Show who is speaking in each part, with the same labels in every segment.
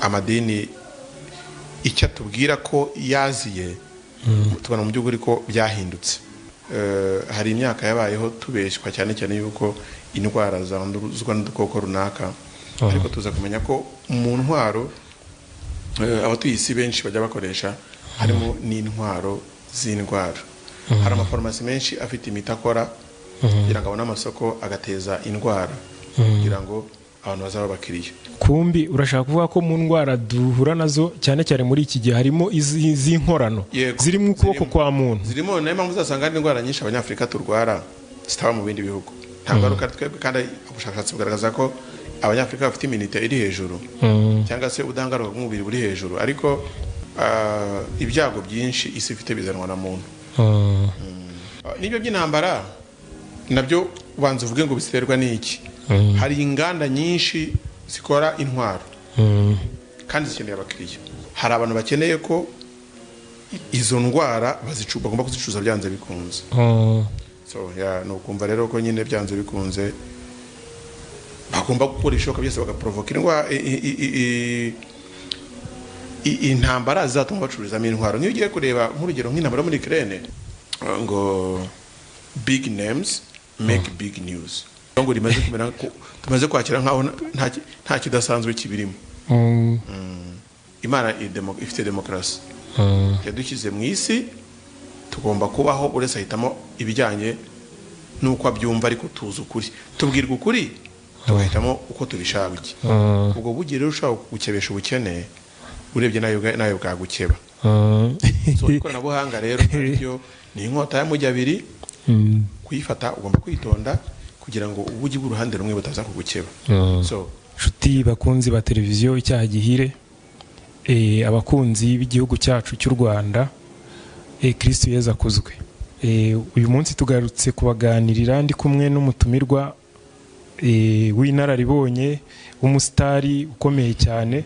Speaker 1: Amadini icyo atubwira ko yaziye, tubona mu by'ukuri ko byahindutse. Hari imyaka yabayeho tubeshywa cyane cyane yuko indwara zanduzwa n'udukoko runaka, ariko tuza kumenya ko mu ntwaro abatuye isi benshi bajya bakoresha harimo n'intwaro z'indwara. Hari amafarumasi menshi afite imiti akora kugira ngo abone amasoko, agateza indwara kugira ngo abantu bazaba abakiriya.
Speaker 2: Kumbi urashaka kuvuga ko mu ndwara duhura nazo cyane cyane muri iki gihe harimo iz'inkorano
Speaker 1: Yego,
Speaker 2: ziri mu kuboko
Speaker 1: zirimo.
Speaker 2: kwa muntu?
Speaker 1: Zirimo. Niyo mpamvu uzasanga hari indwara nyinshi Abanyafurika turwara zitaba mu bindi bihugu. Ntabwo ari uko ari twebwe, kandi ubushakashatsi bugaragaza ko Abanyafurika bafite immunité iri hejuru cyangwa se ubudahangarwa bw'umubiri buri hejuru, ariko ibyago byinshi isi ifite bizanwa na muntu. N'ibyo by'intambara nabyo, ubanza uvuge ngo biterwa n'iki? Hari inganda nyinshi zikora intwaro kandi zikeneye abakiriya. Hari abantu bakeneye ko izo ndwara bagomba kuzicuruza byanze bikunze. So yeah, ni ukumva rero ko nyine byanze bikunze bagomba gukora ibishoboka byose bagaporovoka indwara, intambara zizatuma bacururizamo intwaro. Nk'iyo ugiye kureba nk'urugero nk'intambara yo muri Ukraine, ngo "Big names make big news", ngo rimaze kumera tumaze kwakira nkaho nta kidasanzwe kibirimo. Imana ifite demokarasi, yadushyize mu isi, tugomba kubaho, buri wese ahitamo ibijyanye n'uko abyumva, ariko tuzi ukuri, tubwirwa ukuri, tugahitamo uko tubishaka. Ubwo bugiye rero ushobora gukebesha ubukene, urebye nayo nayo bwagukeba. So ikoranabuhanga rero naryo ni inkota y'amujyi abiri. Kuyifata ugomba kwitonda kugira ngo ubugi bw'uruhande rumwe butaza kugukeba. So
Speaker 2: Nshuti bakunzi ba televiziyo Icyaha Gihire, abakunzi b'igihugu cyacu cy'u Rwanda, Kristo Yezu akuzwe. Uyu munsi tugarutse kubaganirira ndi kumwe n'umutumirwa w'inararibonye, w'umusitari ukomeye cyane.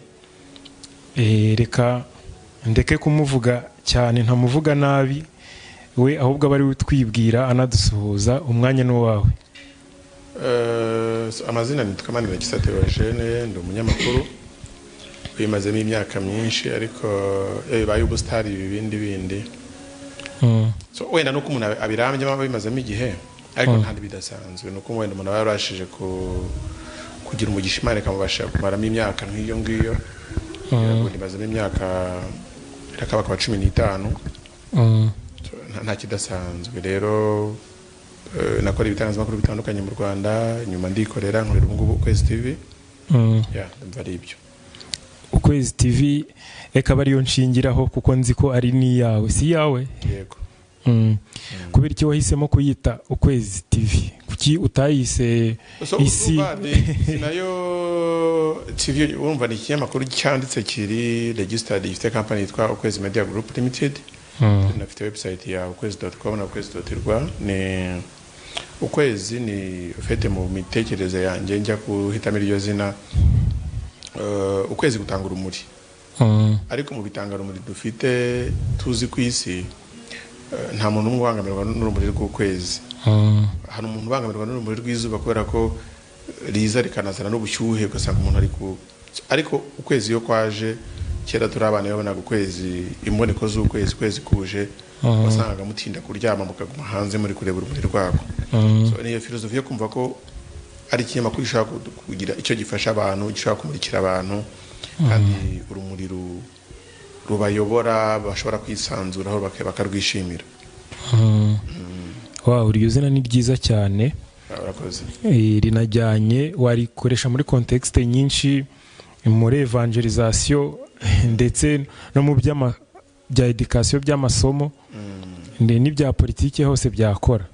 Speaker 2: Reka ndeke kumuvuga cyane, ntamuvuga nabi we, ahubwo aba ari we utwibwira anadusuhuza. Umwanya ni uwawe.
Speaker 1: So amazina ni Manirakiza Theogene, ndi umunyamakuru bimazemo imyaka myinshi, ariko bibaye ubusitari ibi bindi bindi. So wenda nuko umuntu abirambyemo, aba abimazemo igihe, ariko nta bidasanzwe, nuko wenda umuntu aba yarabashije kugira umugisha, Imana ikamubasha kumaramo imyaka nk'iyo ngiyo. Yego, nimazemo imyaka irakabakaba 15. So, nta kidasanzwe rero. Nakora ibitangazamakuru bitandukanye mu Rwanda, nyuma ndikorera, nkorera ubu ngubu Ukwezi TV. Yeah, ndumva ari ibyo.
Speaker 2: Ukwezi TV, reka aba ariyo nshingiraho kuko nzi ko ari n'iyawe, si iyawe?
Speaker 1: Yego.
Speaker 2: Kubera iki wahisemo kuyita Ukwezi TV? Kuki utayise
Speaker 1: So,
Speaker 2: Isi?
Speaker 1: urumva si nayo TV, urumva ni ikinyamakuru cyanditse kiri registered, gifite company yitwa Ukwezi Media Group Limited. Tunafite website ya ukwezi.com na ukwezi.rwa. Ni Ukwezi ni ufite mu mitekerereze yanjye njya guhitamo iryo zina. Ukwezi gutanga urumuri, ariko mu bitanga urumuri dufite tuzi ku isi, nta muntu n'umwe ubangamirwa n'urumuri rw'ukwezi. Hari umuntu ubangamirwa n'urumuri rw'izuba kubera ko riza rikanazana n'ubushyuhe, ugasanga umuntu ari ku, ariko ukwezi iyo kwaje, kera turi abana babonaga ukwezi, imboneko z'ukwezi, ukwezi kuje wasangaga mutinda kuryama, mukaguma hanze muri kureba urumuri rwako. So niyo filozofi yo kumva ko ari ikinyamakuru gishobora kugira icyo gifasha abantu, gishobora kumurikira abantu, kandi urumuri rubayobora, bashobora kwisanzuraho, bakarwishimira.
Speaker 2: Wow, iryo zina ni ryiza cyane.
Speaker 1: Urakoze.
Speaker 2: Rinajyanye, warikoresha muri contexte nyinshi, muri evangelisation ndetse no mu bya education, by'amasomo n'ibya politiki, hose byakora.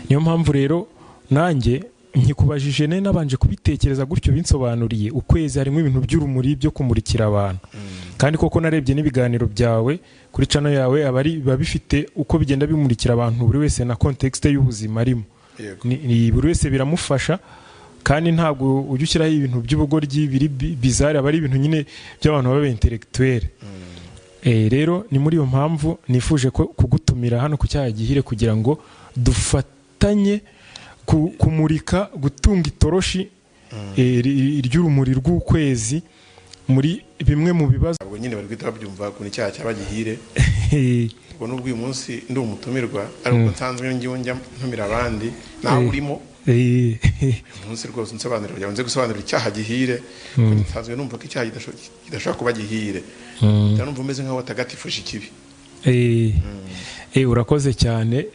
Speaker 2: Niyo mpamvu rero nanjye nkikubajije ne nabanje kubitekereza gutyo, binsobanuriye ukwezi harimo ibintu by'urumuri, byo kumurikira abantu. Kandi koko narebye n'ibiganiro byawe kuri channel yawe, aba ari biba bifite uko bigenda bimurikira abantu, buri wese na contexte y'ubuzima arimo. Ni buri wese biramufasha, kandi ntabwo ujya ushyiraho ibintu by'ubugoryi biri bizarre, aba ari ibintu nyine by'abantu baba intellectuel. Rero ni muri iyo mpamvu nifuje ko kugutumira hano ku Cyaha Gihire kugira ngo dufatanye kumurika, gutunga itoroshi ry'urumuri rw'ukwezi. Muri bimwe mu bibazo
Speaker 1: Ntabwo nyine bari guhita babyumva ukuntu icyaha cyaba gihire. Ubwo nubwo uyu munsi ndi umutumirwa, ariko nsanzwe ngiwe njya ntumira abandi nawe urimo. Umunsi rwose unsobanurira kugira ngo nze gusobanura icyaha gihire, kuko nsanzwe numva ko icyaha kidashobora kuba gihire. Cyangwa numva umeze nk'aho watagatifuje ikibi.
Speaker 2: Urakoze cyane.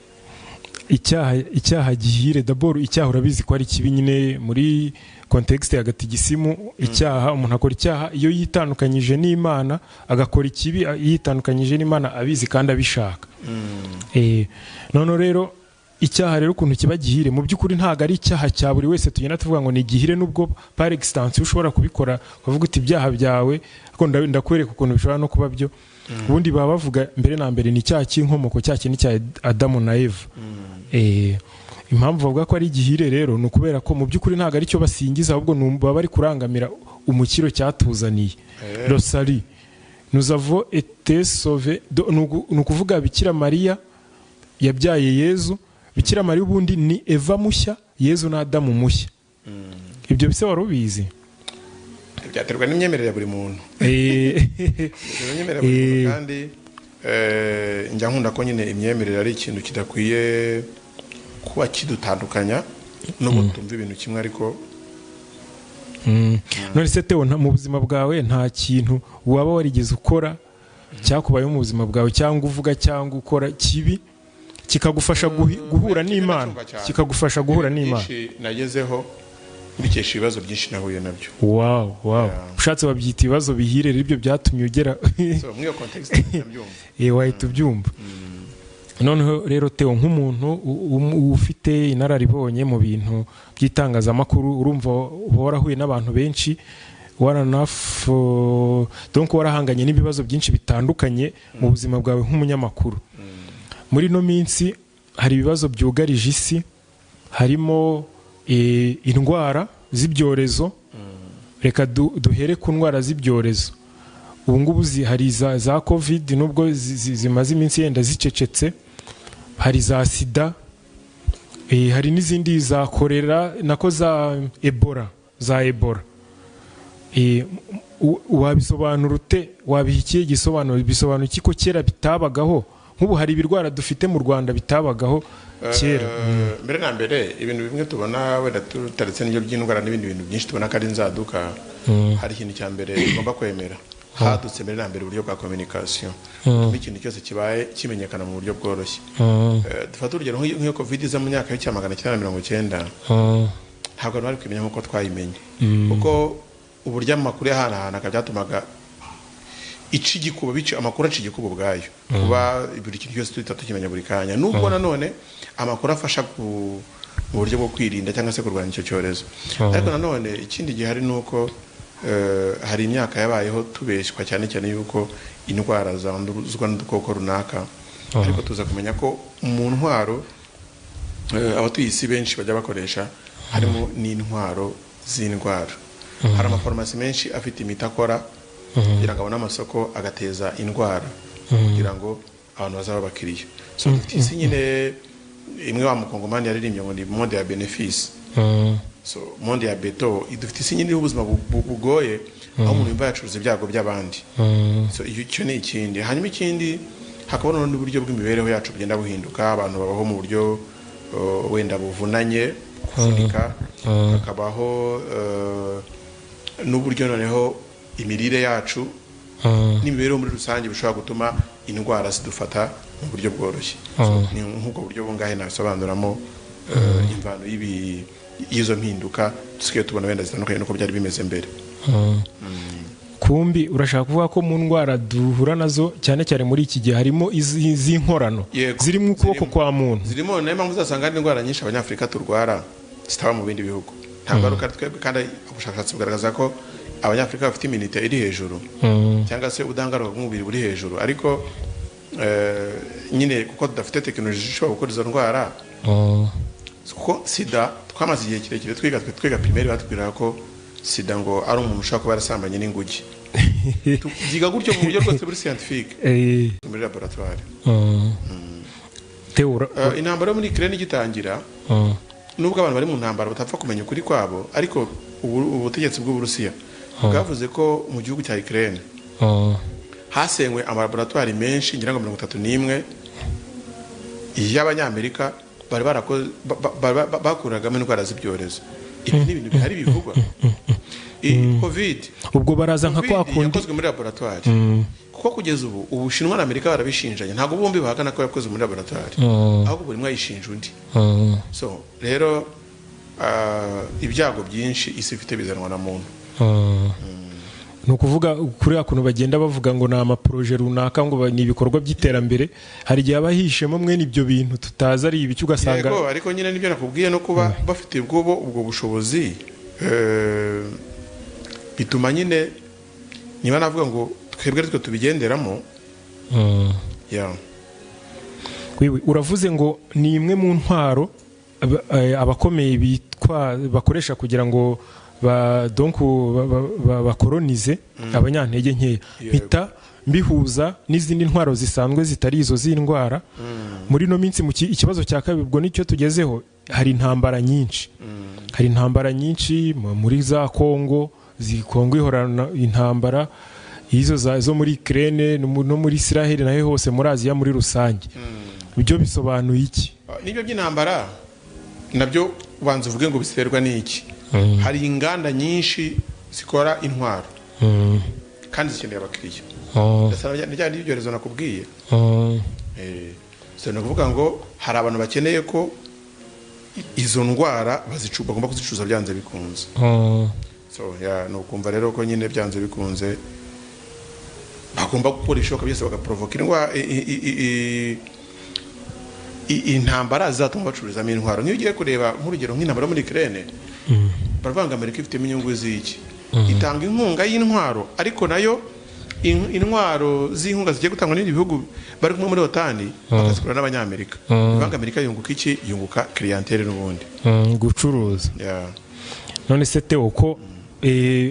Speaker 2: Icyaha gihire, d'abord icyaha urabizi ko ari kibi nyine muri contexte ya gatigisimu. Icyaha, umuntu akora icyaha iyo yitandukanyije n'Imana, agakora ikibi yitandukanyije n'Imana abizi kandi abishaka. None rero icyaha rero ukuntu kiba gihire, mu by'ukuri ntabwo ari icyaha cya buri wese tugenda tuvuga ngo ni gihire, nubwo par extension ushobora kubikora ukavuga uti ibyaha byawe, ariko ndakwereka ukuntu bishobora no kuba byo. Ubundi baba bavuga mbere na mbere ni icyaha cy'inkomoko, cya kintu cya Adamu na Eva. Impamvu bavuga ko ari igihire rero ni ukubera ko mu by'ukuri ntabwo ari cyo basingiza, ahubwo baba bari kurangamira umukiro cyatuzaniye. Le salut, nous avons été sauvés. Ni ukuvuga Bikira Mariya yabyaye Yezu. Bikira Mariya ubundi ni Eva mushya, Yezu na Adamu mushya. Ibyo bise wari ubizi?
Speaker 1: Byaterwa n'imyemerere ya buri muntu. Byaterwa n'imyemerere ya buri muntu, kandi njya nkunda ko nyine imyemerere ari ikintu kidakwiye kuba kidutandukanya, nubwo tutumva ibintu kimwe, ariko
Speaker 2: None se Theo, mu buzima bwawe nta kintu waba warigeze ukora cyakubayeho mu buzima bwawe, cyangwa uvuga cyangwa ukora kibi, kikagufasha guhura n'Imana?
Speaker 1: Ndacyumva cyane.
Speaker 2: Kikagufasha guhura
Speaker 1: Ibintu
Speaker 2: n'Imana?
Speaker 1: byinshi nagezeho mbikesha ibibazo byinshi nahuye nabyo.
Speaker 2: Wow. Ushatse babyita ibibazo bihire rero, ibyo byatumye ugera
Speaker 1: So muri iyo context ndabyumva.
Speaker 2: Wahita ubyumva. Noneho rero Theo, nk'umuntu ufite inararibonye mu bintu by'itangazamakuru, urumva uba warahuye n'abantu benshi, waranafu, donc warahanganye n'ibibazo byinshi bitandukanye mu buzima bwawe nk'umunyamakuru. Muri ino minsi hari ibibazo byugarije isi, harimo indwara z'ibyorezo. Reka duhere ku ndwara z'ibyorezo. Ubu ngubu hari za COVID, nubwo zimaze iminsi yenda zicecetse, hari za sida, hari n'izindi za korera, nako za Ebola, za Ebola. Wabisobanura ute? Wabiha ikihe gisobanuro? Bisobanura iki ko kera bitabagaho? Nk'ubu hari ibirwara dufite mu Rwanda bitabagaho kera.
Speaker 1: Mbere na mbere, ibintu bimwe tubona wenda tutaretse n'ibyo by'indwara n'ibindi bintu byinshi tubona ko ari inzaduka, hari ikintu cya mbere tugomba kwemera: hadutse mbere na mbere uburyo bwa communication, butuma ikintu cyose kibaye kimenyekana mu buryo bworoshye. Dufate urugero nk'iyo COVID iza mu myaka y'icya 990, ntabwo abantu bari kumenya nk'uko twayimenye, kuko uburyo amakuru yahanahanaga byatumaga ica igikuba, bica amakuru aca igikuba ubwayo, kuba buri kintu cyose duhita tukimenya buri kanya, nubwo nanone amakuru afasha mu buryo bwo kwirinda cyangwa se kurwanya icyo cyorezo. Ariko nanone ikindi gihari ni uko hari imyaka yabayeho tubeshywa cyane cyane yuko indwara zanduzwa n'udukoko runaka, ariko tuza kumenya ko mu ntwaro abatuye isi benshi bajya bakoresha harimo n'intwaro z'indwara. Hari amafarumasi menshi afite imiti akora kugira ngo abone amasoko, agateza indwara kugira ngo abantu bazaba abakiriya. So dufite isi nyine imwe wa mukongomani yaririmbye ngo ni monde ya bénéfice, so monde ya beto. Dufite isi nyine y'ubuzima bugoye, aho umuntu yumva yacuruza ibyago by'abandi. So icyo ni ikindi. Hanyuma ikindi, hakaba n'ubundi buryo bw'imibereho yacu bugenda buhinduka, abantu babaho mu buryo wenda buvunanye, kuvunika, hakabaho n'uburyo noneho imirire yacu n'imibereho muri rusange bishobora gutuma indwara zidufata mu buryo bworoshye. So, ni nk'ubwo buryo bungahe nabisobanuramo imvano y'izo mpinduka dusigaye tubona wenda zitandukanye n'uko byari bimeze mbere.
Speaker 2: Kumbi urashaka kuvuga ko mu ndwara duhura nazo cyane cyane muri iki gihe harimo iz'inkorano
Speaker 1: Yego,
Speaker 2: ziri mu kuboko
Speaker 1: zirimo.
Speaker 2: kwa muntu?
Speaker 1: Zirimo. Niyo mpamvu uzasanga hari indwara nyinshi Abanyafurika turwara zitaba mu bindi bihugu. Ntabwo ari uko ari twebwe, kandi ubushakashatsi bugaragaza ko Abanyafurika bafite immunité iri hejuru, cyangwa se ubudahangarwa bw'umubiri buri hejuru, ariko nyine kuko tudafite tekinoloji ishobora gukora izo ndwara, kuko sida twamaze igihe kirekire twiga, twe twiga primaire batubwira ko sida ngo ari umuntu ushobora kuba yarasambanye n'inguge. Tubyiga gutyo mu buryo rwose buri scientifique muri laboratoire.
Speaker 2: Theo,
Speaker 1: Intambara yo muri Ukraine igitangira, nubwo abantu bari mu ntambara batapfa kumenya ukuri kwabo, ariko ubutegetsi bw'Uburusiya Bwavuze ko mu gihugu cya Ukraine hasenywe amalaboratwari menshi, ngira ngo 31 y'abanyamerika bari barakoze bakuragamo indwara z'ibyorezo. Ibi ni ibintu bihari bivugwa. Covid
Speaker 2: ubwo baraza nka kwa kundi
Speaker 1: yakozwe muri laboratwari, kuko kugeza ubu Ubushinwa na Amerika barabishinjanye, ntabwo bombi bahakana ko yakozwe muri laboratwari, ahubwo buri umwe ayishinja undi. So rero ibyago byinshi isi ifite bizanwa na muntu.
Speaker 2: Ni ukuvuga kuri kuntu bagenda bavuga ngo ni amaporoje runaka, ngo ni ibikorwa by'iterambere, hari igihe aba hishemo mwene ibyo bintu tutazi ari ibiki, ugasanga
Speaker 1: yego. Ariko nyine nibyo nakubwiye, no kuba bafite ubwo bushobozi bituma nyine niba navuga ngo twebwe aritwe tubigenderamo.
Speaker 2: Uravuze ngo ni imwe mu ntwaro abakomeye bitwa bakoresha kugira ngo bakoronize abanyantege nkeya. Mpita mbihuza n'izindi ntwaro zisanzwe zitari izo z'indwara. Muri no minsi ikibazo cya kabiri ubwo nicyo tugezeho, hari intambara nyinshi. Hari intambara nyinshi muri za Kongo, Kongo ihorana intambara, izo zo muri Ukraine no muri Israel naho hose muri Aziya muri rusange. Ibyo bisobanuye iki?
Speaker 1: Nibyo by'intambara nabyo ubanza uvuge ngo biterwa n'iki. Hari inganda nyinshi zikora intwaro kandi zikeneye abakiriya. Ndasa n'ibyorezo nakubwiye. So ni ukuvuga ngo hari abantu bakeneye ko izo ndwara bagomba kuzicuruza byanze bikunze. So ni ukumva rero ko nyine byanze bikunze bagomba gukora ibishoboka byose bagaprovoka indwara, intambara zizatuma bacururizamo intwaro. Niyo ugiye kureba nk'urugero nk'intambara muri Ukraine, baravuga ngo Amerika ifitemo inyungu z'iki? Itanga inkunga y'intwaro, ariko nayo intwaro z'inkunga zigiye gutangwa n'ibindi bihugu bari kumwe muri OTAN bakazikora n'abanyamerika. Bivuga ngo Amerika yunguka iki? Yunguka clientele n'ubundi
Speaker 2: gucuruza. None se Theo, ko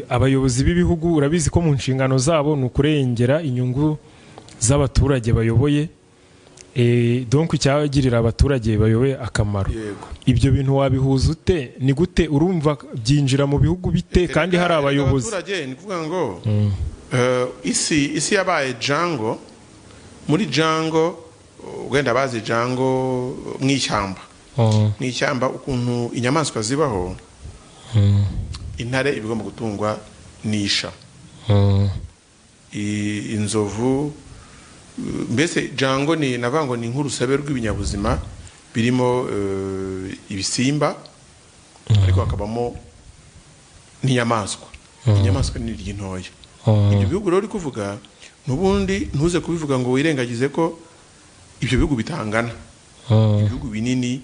Speaker 2: abayobozi b'ibihugu urabizi ko mu nshingano zabo ni ukurengera inyungu z'abaturage bayoboye, donc icyagirira abaturage bayoboye akamaro. Ibyo bintu wabihuza ute? Ni gute urumva byinjira mu bihugu bite kandi hari abayobozi?
Speaker 1: Abaturage ni kuvuga ngo isi yabaye jungle. Muri jungle wenda bazi jungle mw'ishyamba. Mw'ishyamba ukuntu inyamaswa zibaho, intare ibigomba gutungwa n'isha, inzovu, mbese jungle ni navango ni nk'urusabe rw'ibinyabuzima birimo ibisimba, ariko hakabamo n'inyamaswa. Inyamaswa ni ry'intoya. Ibyo bihugu rero uri kuvuga n'ubundi ntuze kubivuga ngo wirengagize ko ibyo bihugu bitangana. Ibihugu binini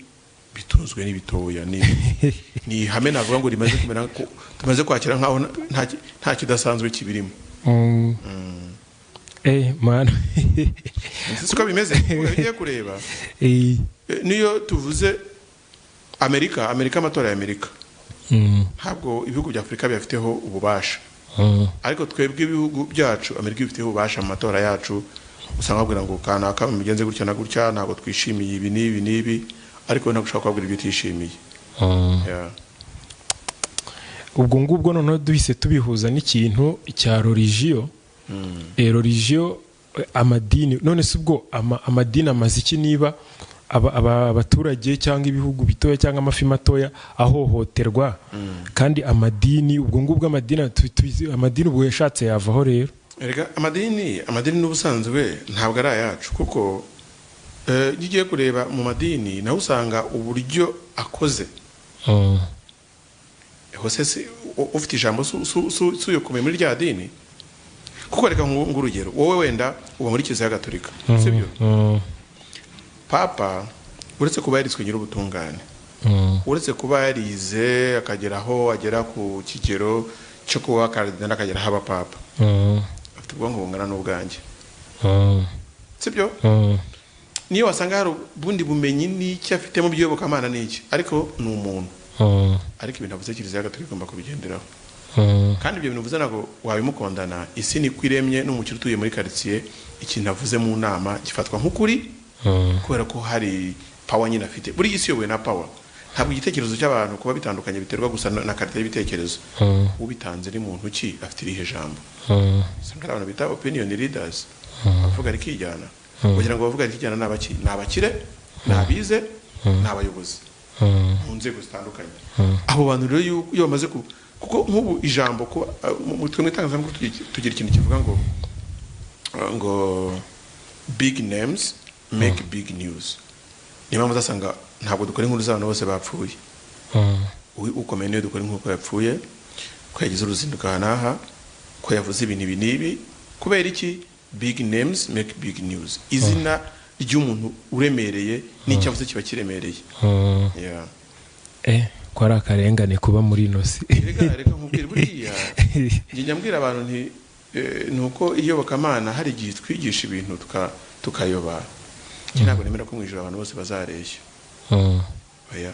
Speaker 1: bitunzwe n'ibitoya, ni ihame navuga ngo rimaze kumera ko tumaze kwakira nkaho nta kidasanzwe kibirimo.
Speaker 2: Man
Speaker 1: siko bimeze. Ugiye kureba niyo tuvuze Amerika, amatora ya Amerika ntabwo ibihugu bya Afurika biyafiteho ububasha. Ariko twebwe ibihugu byacu Amerika ifiteho ububasha mu matora yacu. Usanga babwira ngo kanaka mugenze gutya na gutya, ntabwo twishimiye ibi n'ibi n'ibi, ariko ntabwo ushaka kubabwira ibyo utishimiye.
Speaker 2: Ubwo ngubwo noneho duhise tubihuza n'ikintu cya religion. Religion, amadini. None se ubwo amadini amaze iki niba abaturage cyangwa ibihugu bitoya cyangwa amafi matoya ahohoterwa? Kandi amadini ubwo ngubwo amadini ubwo yashatse yavaho rero.
Speaker 1: Erega amadini n'ubusanzwe ntabwo ari ayacu, kuko iyo ugiye kureba mu madini naho usanga uburyo akoze. Hose ufite ijambo suyokomeye muri rya dini. Kuko reka ngurugero, wowe wenda uba muri Kiliziya Gatolika, sibyo? Papa uretse kuba yaritswe nyir'ubutungane, uretse kuba yarize akagera aho agera ku kigero cyo kuba kardinali akagera aho aba papa, afite ubwonko bungana n'ubwanjye, sibyo? Niyo wasanga hari ubundi bumenyi n'icyo afite mu by'iyobokamana n'iki, ariko ni umuntu. Ariko ibintu avuze Kiliziya Gatolika igomba kubigenderaho. Kandi ibyo bintu uvuze ntabwo wabimukondana. Isi ni kwiremye n'umukire utuye muri quartier, ikintu avuze mu nama gifatwa nk'ukuri, kubera ko hari power nyine afite. Buri isi yobowe na power. Ntabwo igitekerezo cy'abantu kuba bitandukanye biterwa gusa na karita y'ibitekerezo. Ubitanze ni muntu ki, afite irihe jambo? Usanga hari abantu bita opinion leaders, bavuga rikijyana. Kugira ngo bavuga rikijyana ni abaki? Ni abakire, ni abize, ni abayobozi mu nzego zitandukanye. Abo bantu rero iyo bamaze kuko nk'ubu ijambo kuba twe mu itangazamakuru tugira ikintu kivuga ngo big names make big news. Niyo mpamvu uzasanga ntabwo dukora inkuru z'abantu bose bapfuye. Ukomeye niyo dukora inkuru ko yapfuye, ko yagize uruzinduko aha n'aha, ko yavuze ibintu ibi n'ibi. Kubera iki? Big names make big news. Izina ry'umuntu uremereye n'icyo avuze kiba kiremereye. Yeah.
Speaker 2: Ko ari akarengane kuba muri ino si.
Speaker 1: Reka nkubwire, buriya njye njya mbwira abantu nti ni uko iyobokamana hari igihe twigisha ibintu tukayoba. Njye ntabwo nemera ko mu ijuru abantu bose bazareshya. Oya,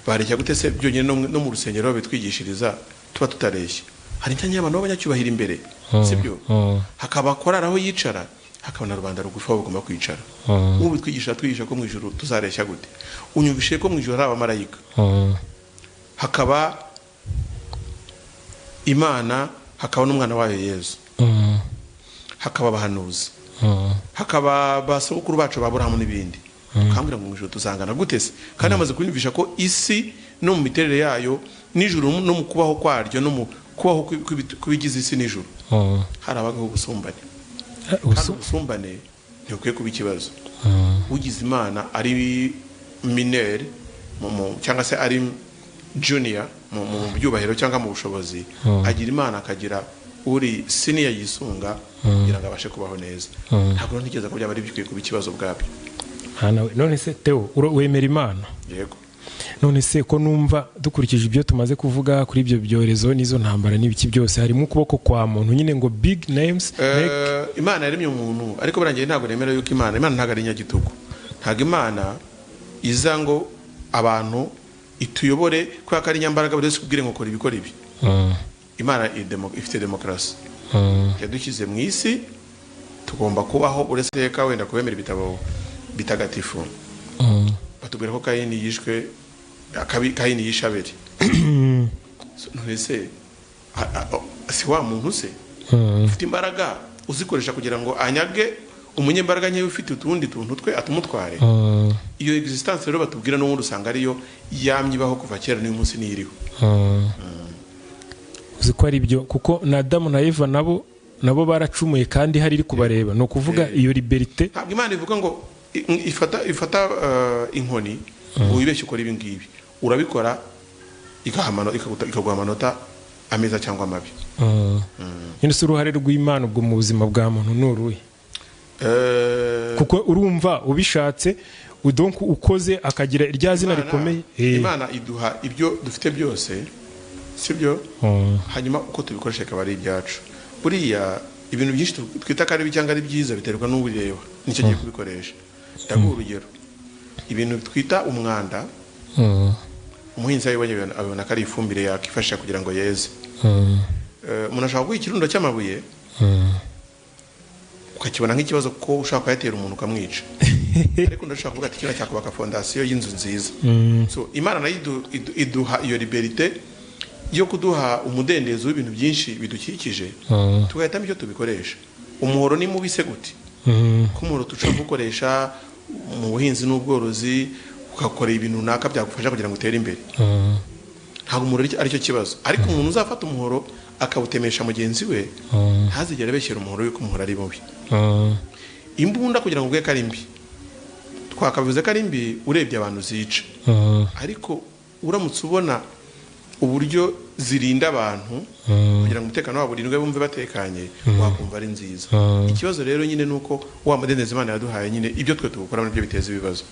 Speaker 1: bareshya gute se? Byonyine no mu rusengero babitwigishiriza tuba tutareshya. Hari imyanya y'abantu b'abanyacyubahiro imbere, sibyo? Hakaba korari aho yicara, hakaba na rubanda rugufi aho bagomba kwicara. Ubu twigisha ko mu ijuru tuzareshya gute? Unyumvishe ko mu ijuru hari abamarayika, hakaba Imana, hakaba n'umwana wayo Yezu, hakaba abahanuzi, hakaba ba sogokuru bacu ba Aburahamu n'ibindi. Ukambwira ngo mu ijuru tuzangana gute se, kandi amaze kunyumvisha ko isi no mu miterere yayo n'ijuru no mu kubaho kwaryo no mu kubaho kw'ibigize isi n'ijuru hari abagaho ubusumbane? Kandi ubusumbane ntibukwiye kuba ikibazo. Ugize Imana ari mineur cyangwa se ari junior mu byubahiro cyangwa mu bushobozi, agira Imana akagira uri senior yisunga kugira ngo abashe kubaho neza. Ntabwo ntekereza ko byaba ari bikwiye kuba ikibazo ubwabyo.
Speaker 2: None se Theo, wemera Imana?
Speaker 1: Yego.
Speaker 2: None se ko numva dukurikije ibyo tumaze kuvuga kuri ibyo byorezo n'izo ntambara n'ibiki byose, harimo ukuboko kwa muntu nyine, ngo big names make.
Speaker 1: Imana yaremye umuntu, ariko burangiye ntabwo nemera yuko Imana ntabwo ari inyagitugu. Ntabwo Imana iza ngo abantu ituyobore kubera ko ari inyambaraga, buri wese kubwire ngo kora ibikora ibi. Imana ifite demokarasi, yadushyize mu isi, tugomba kubaho. Uretse ka wenda kubemera ibitabo bitagatifu, batubwira ko Kayini yishwe, Kayini yishe Abeli. None se si wa muntu se ufite imbaraga uzikoresha kugira ngo anyage umunyembaraga nke ufite utundi tuntu twe atumutware? Iyo existence rero batubwira n'ubundi usanga ariyo yamye ibaho kuva kera, n'uyu munsi niyiriho.
Speaker 2: Uzi ko ari byo, kuko na Adamu na Eva nabo baracumuye kandi hari iri kubareba. Ni ukuvuga iyo liberté.
Speaker 1: Ntabwo Imana ivuga ngo ifata inkoni ngo wibeshye ukora ibi ngibi, urabikora ikaguha amanota ameza cyangwa amabi.
Speaker 2: Nyine si uruhare rw'Imana ubwo mu buzima bwa muntu ni uruhe? Kuko urumva ubishatse donc ukoze akagira irya zina rikomeye.
Speaker 1: Imana iduha ibyo dufite byose, sibyo? Hanyuma uko tubikoresha akaba ari ibyacu. Buriya ibintu byinshi twita ko ari bibi cyangwa ari byiza biterwa n'ubireba nicyo giye kubikoresha. Ndaguha urugero, ibintu twita umwanda, umuhinzi yabibonye abibona ko ari ifumbire yakifashisha kugira ngo yeze. Umuntu ashobora kuguha ikirundo cy'amabuye ukakibona nk'ikibazo kuko ushaka kuyatera umuntu ukamwica, ariko ndashaka kuvuga ati kino cyakubaka fondasiyo y'inzu nziza. So Imana nayo iduha iyo liberté yo kuduha umudendezo w'ibintu byinshi bidukikije, tugahitamo icyo tubikoresha. Umuhoro ni mubi se gute? Ko umuhoro dushobora gukoresha mu buhinzi n'ubworozi, ugakora ibintu runaka byagufasha kugira ngo utere imbere. Ntabwo umuhoro aricyo kibazo, ariko umuntu uzafata umuhoro akawutemesha mugenzi we ntazigere abeshyera umuhoro yuko umuhoro ari mubi. Imbunda kugira ngo ubwe ko ari mbi, twakabivuze ko ari mbi urebye abantu zica, ariko uramutse ubona uburyo zirinda abantu kugira ngo umutekano wabo urindwe bumve batekanye, wakumva ari nziza. Ikibazo rero nyine nuko wa mudendezo Imana yaduhaye nyine ibyo twe tubukora nibyo biteza ibibazo.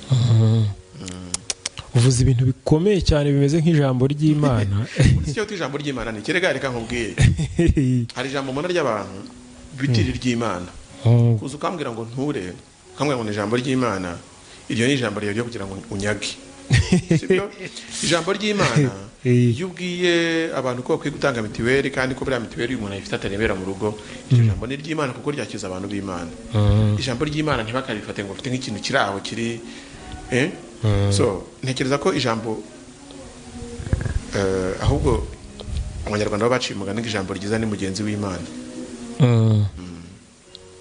Speaker 2: Uvuze ibintu bikomeye cyane bimeze nk'ijambo ry'Imana.
Speaker 1: Icyo ijambo ry'Imana ni kerega, reka nkubwiye. Hari ijambo mbona ry'abantu bitiri ry'Imana. Kuza ukambwira ngo nture, ukambwira ngo ni ijambo ry'Imana, iryo ni ijambo ryo kugira ngo unyage. Sibyo? Ijambo ry'Imana iyo ubwiye abantu ko bakwiye gutanga mitiweli kandi ko buriya mitiweli umuntu ayifite atarembera mu rugo, iryo jambo ni ry'Imana kuko ryakiza abantu b'Imana. Ijambo ry'Imana ntibakarifate ngo bafite nk'ikintu kiri aho kiri So ntekereza ko ijambo ahubwo abanyarwanda bo baciye umugani ngo ijambo ryiza ni mugenzi w'Imana.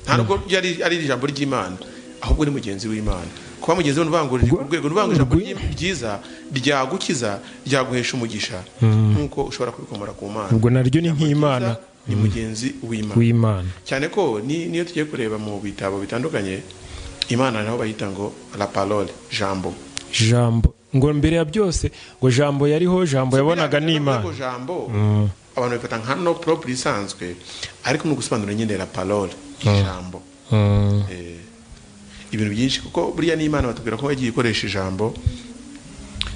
Speaker 1: Nta nubwo ari ijambo ry'Imana, ahubwo ni mugenzi w'Imana. Kuba mugenzi we n'uvuga ngo riri ku rwego, n'uvuga ngo ijambo ryiza ryagukiza, ryaguhesha umugisha, nk'uko ushobora kubikomora ku Mana.
Speaker 2: Ubwo naryo ni nk'Imana,
Speaker 1: ni mugenzi w'Imana. Cyane ko niyo tugiye kureba mu bitabo bitandukanye, Imana naho bayita ngo la parole, jambo.
Speaker 2: Jambo ngo mbere ya byose ngo jambo yariho, jambo yabonaga n'Imana.
Speaker 1: Ngo jambo abantu bifata nka no propre isanzwe, ariko no gusobanura nyine la parole, jambo. Ibintu byinshi, kuko buriya n'Imana batubwira ko yagiye ikoresha ijambo,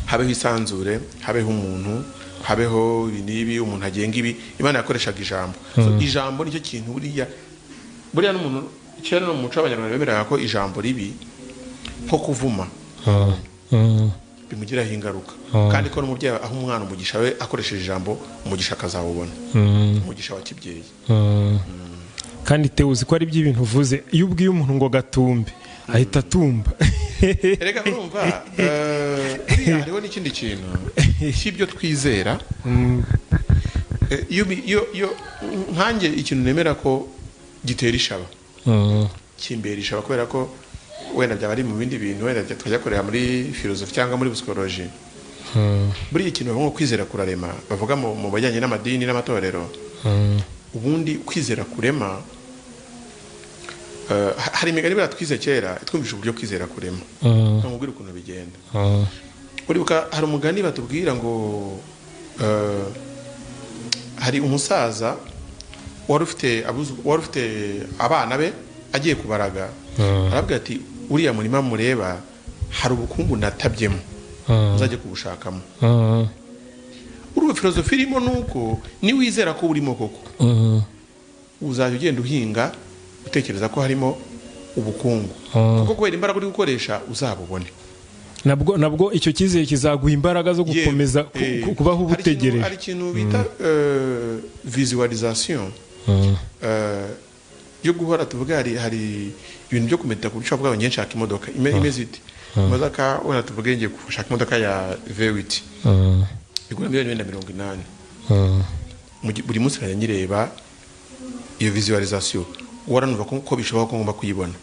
Speaker 1: habeho isanzure, habeho umuntu, habeho nibi umuntu agenga ibi, Imana yakoreshaga ijambo. So ijambo nicyo kintu buriya n'umuntu kera no mu muco w'abanyarwanda bemeraga ko ijambo ribi nko kuvuma bimugiraho ingaruka, kandi ko n'umubyeyi aho umwana umugisha we akoresheje ijambo, umugisha akazawubona, umugisha wa kibyeyi.
Speaker 2: Kandi te uzi ko ari by'ibintu uvuze, iyo ubwiye umuntu ngo gatumbe ahita atumba.
Speaker 1: Erega urumva buriya hariho n'ikindi kintu cy'ibyo twizera. Iyo nkanjye ikintu nemera ko gitera ishaba, kimbera ishaba, kubera ko wenda byaba ari mu bindi bintu, wenda twajya kureba muri filosofi cyangwa muri psychology. Buriya ikintu bavuga ngo kwizera kurarema, bavuga mu bajyanye n'amadini n'amatorero. Ubundi kwizera kurema, hari imigani buriya twize kera twumvise uburyo kwizera kurema. Nkubwira ukuntu bigenda. Uribuka hari umugani batubwira ngo hari umusaza wari ufite abana be agiye kubaraga, arabwira ati uriya murima mureba hari ubukungu natabyemo, muzajye kubushakamo. Urumva filosofi irimo nuko niwizera ko urimo koko, uzajya ugenda uhinga utekereza ko harimo ubukungu, kuko kubera imbaraga uri gukoresha uzabubone.
Speaker 2: Nabwo icyo cyizere kizaguha imbaraga zo gukomeza kubaho ubutegereje.
Speaker 1: Hari ikintu bita visualisation yo guhora tuvuga, hari ibintu byo kumeta ku buryo bwawe. Ngiye nshaka imodoka imeze ite, imodoka wenda tuvuge ngiye gushaka imodoka ya V8 igura 180,000,000. Buri munsi nkajya nyireba iyo visualisation, waranumva ko bishoboka ko ngomba kuyibona.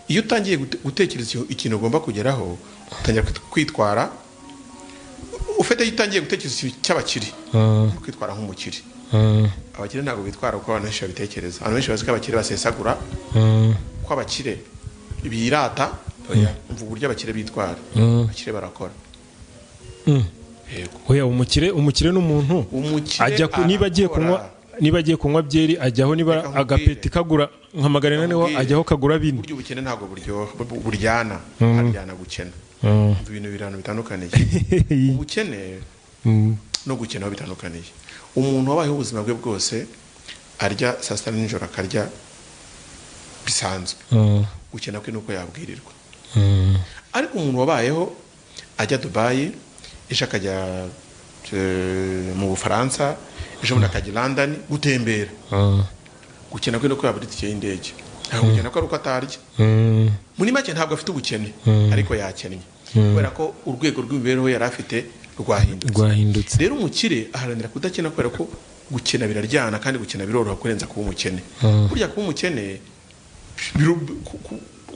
Speaker 1: Iyo utangiye gutekereza ikintu ugomba kugeraho, utangira kwitwara ufite. Iyo utangiye gutekereza ikintu cy'abakire, kwitwara nk'umukire. Abakire ntabwo bitwara uko abantu benshi babitekereza. Abantu benshi bazi ko abakire basesagura, ko abakire birata. Oya, umva uburyo abakire bitwara. Abakire barakora.
Speaker 2: Oya, umukire n'umuntu ajya niba agiye kunywa, niba agiye kunywa byeri ajyaho, niba agapeti kagura nka 400 ajyaho kagura 4.
Speaker 1: Buryo ubukene ntabwo buryoha, buryana, haryana gukena. Ibintu birano bitandukaniye. Ubukene no gukena bitandukaniye. Umuntu wabayeho ubuzima bwe bwose arya saa sita nijoro akarya bisanzwe, gukena kwe nuko yabwirirwa. Ariko umuntu wabayeho ajya Dubai, ejo akajya mu Bufaransa, ejo bundi akajya London gutembera, gukena kwe nuko yabura itike y'indege. Ntabwo gukena ko ari uko atarya. Muri make ntabwo afite ubukene, ariko yakennye kubera ko urwego rw'imibereho yari afite rwahindutse. Rero umukire aharanira kudakena kubera ko gukena biraryana, kandi gukena biroroha kurenza kuba umukene. Burya kuba umukene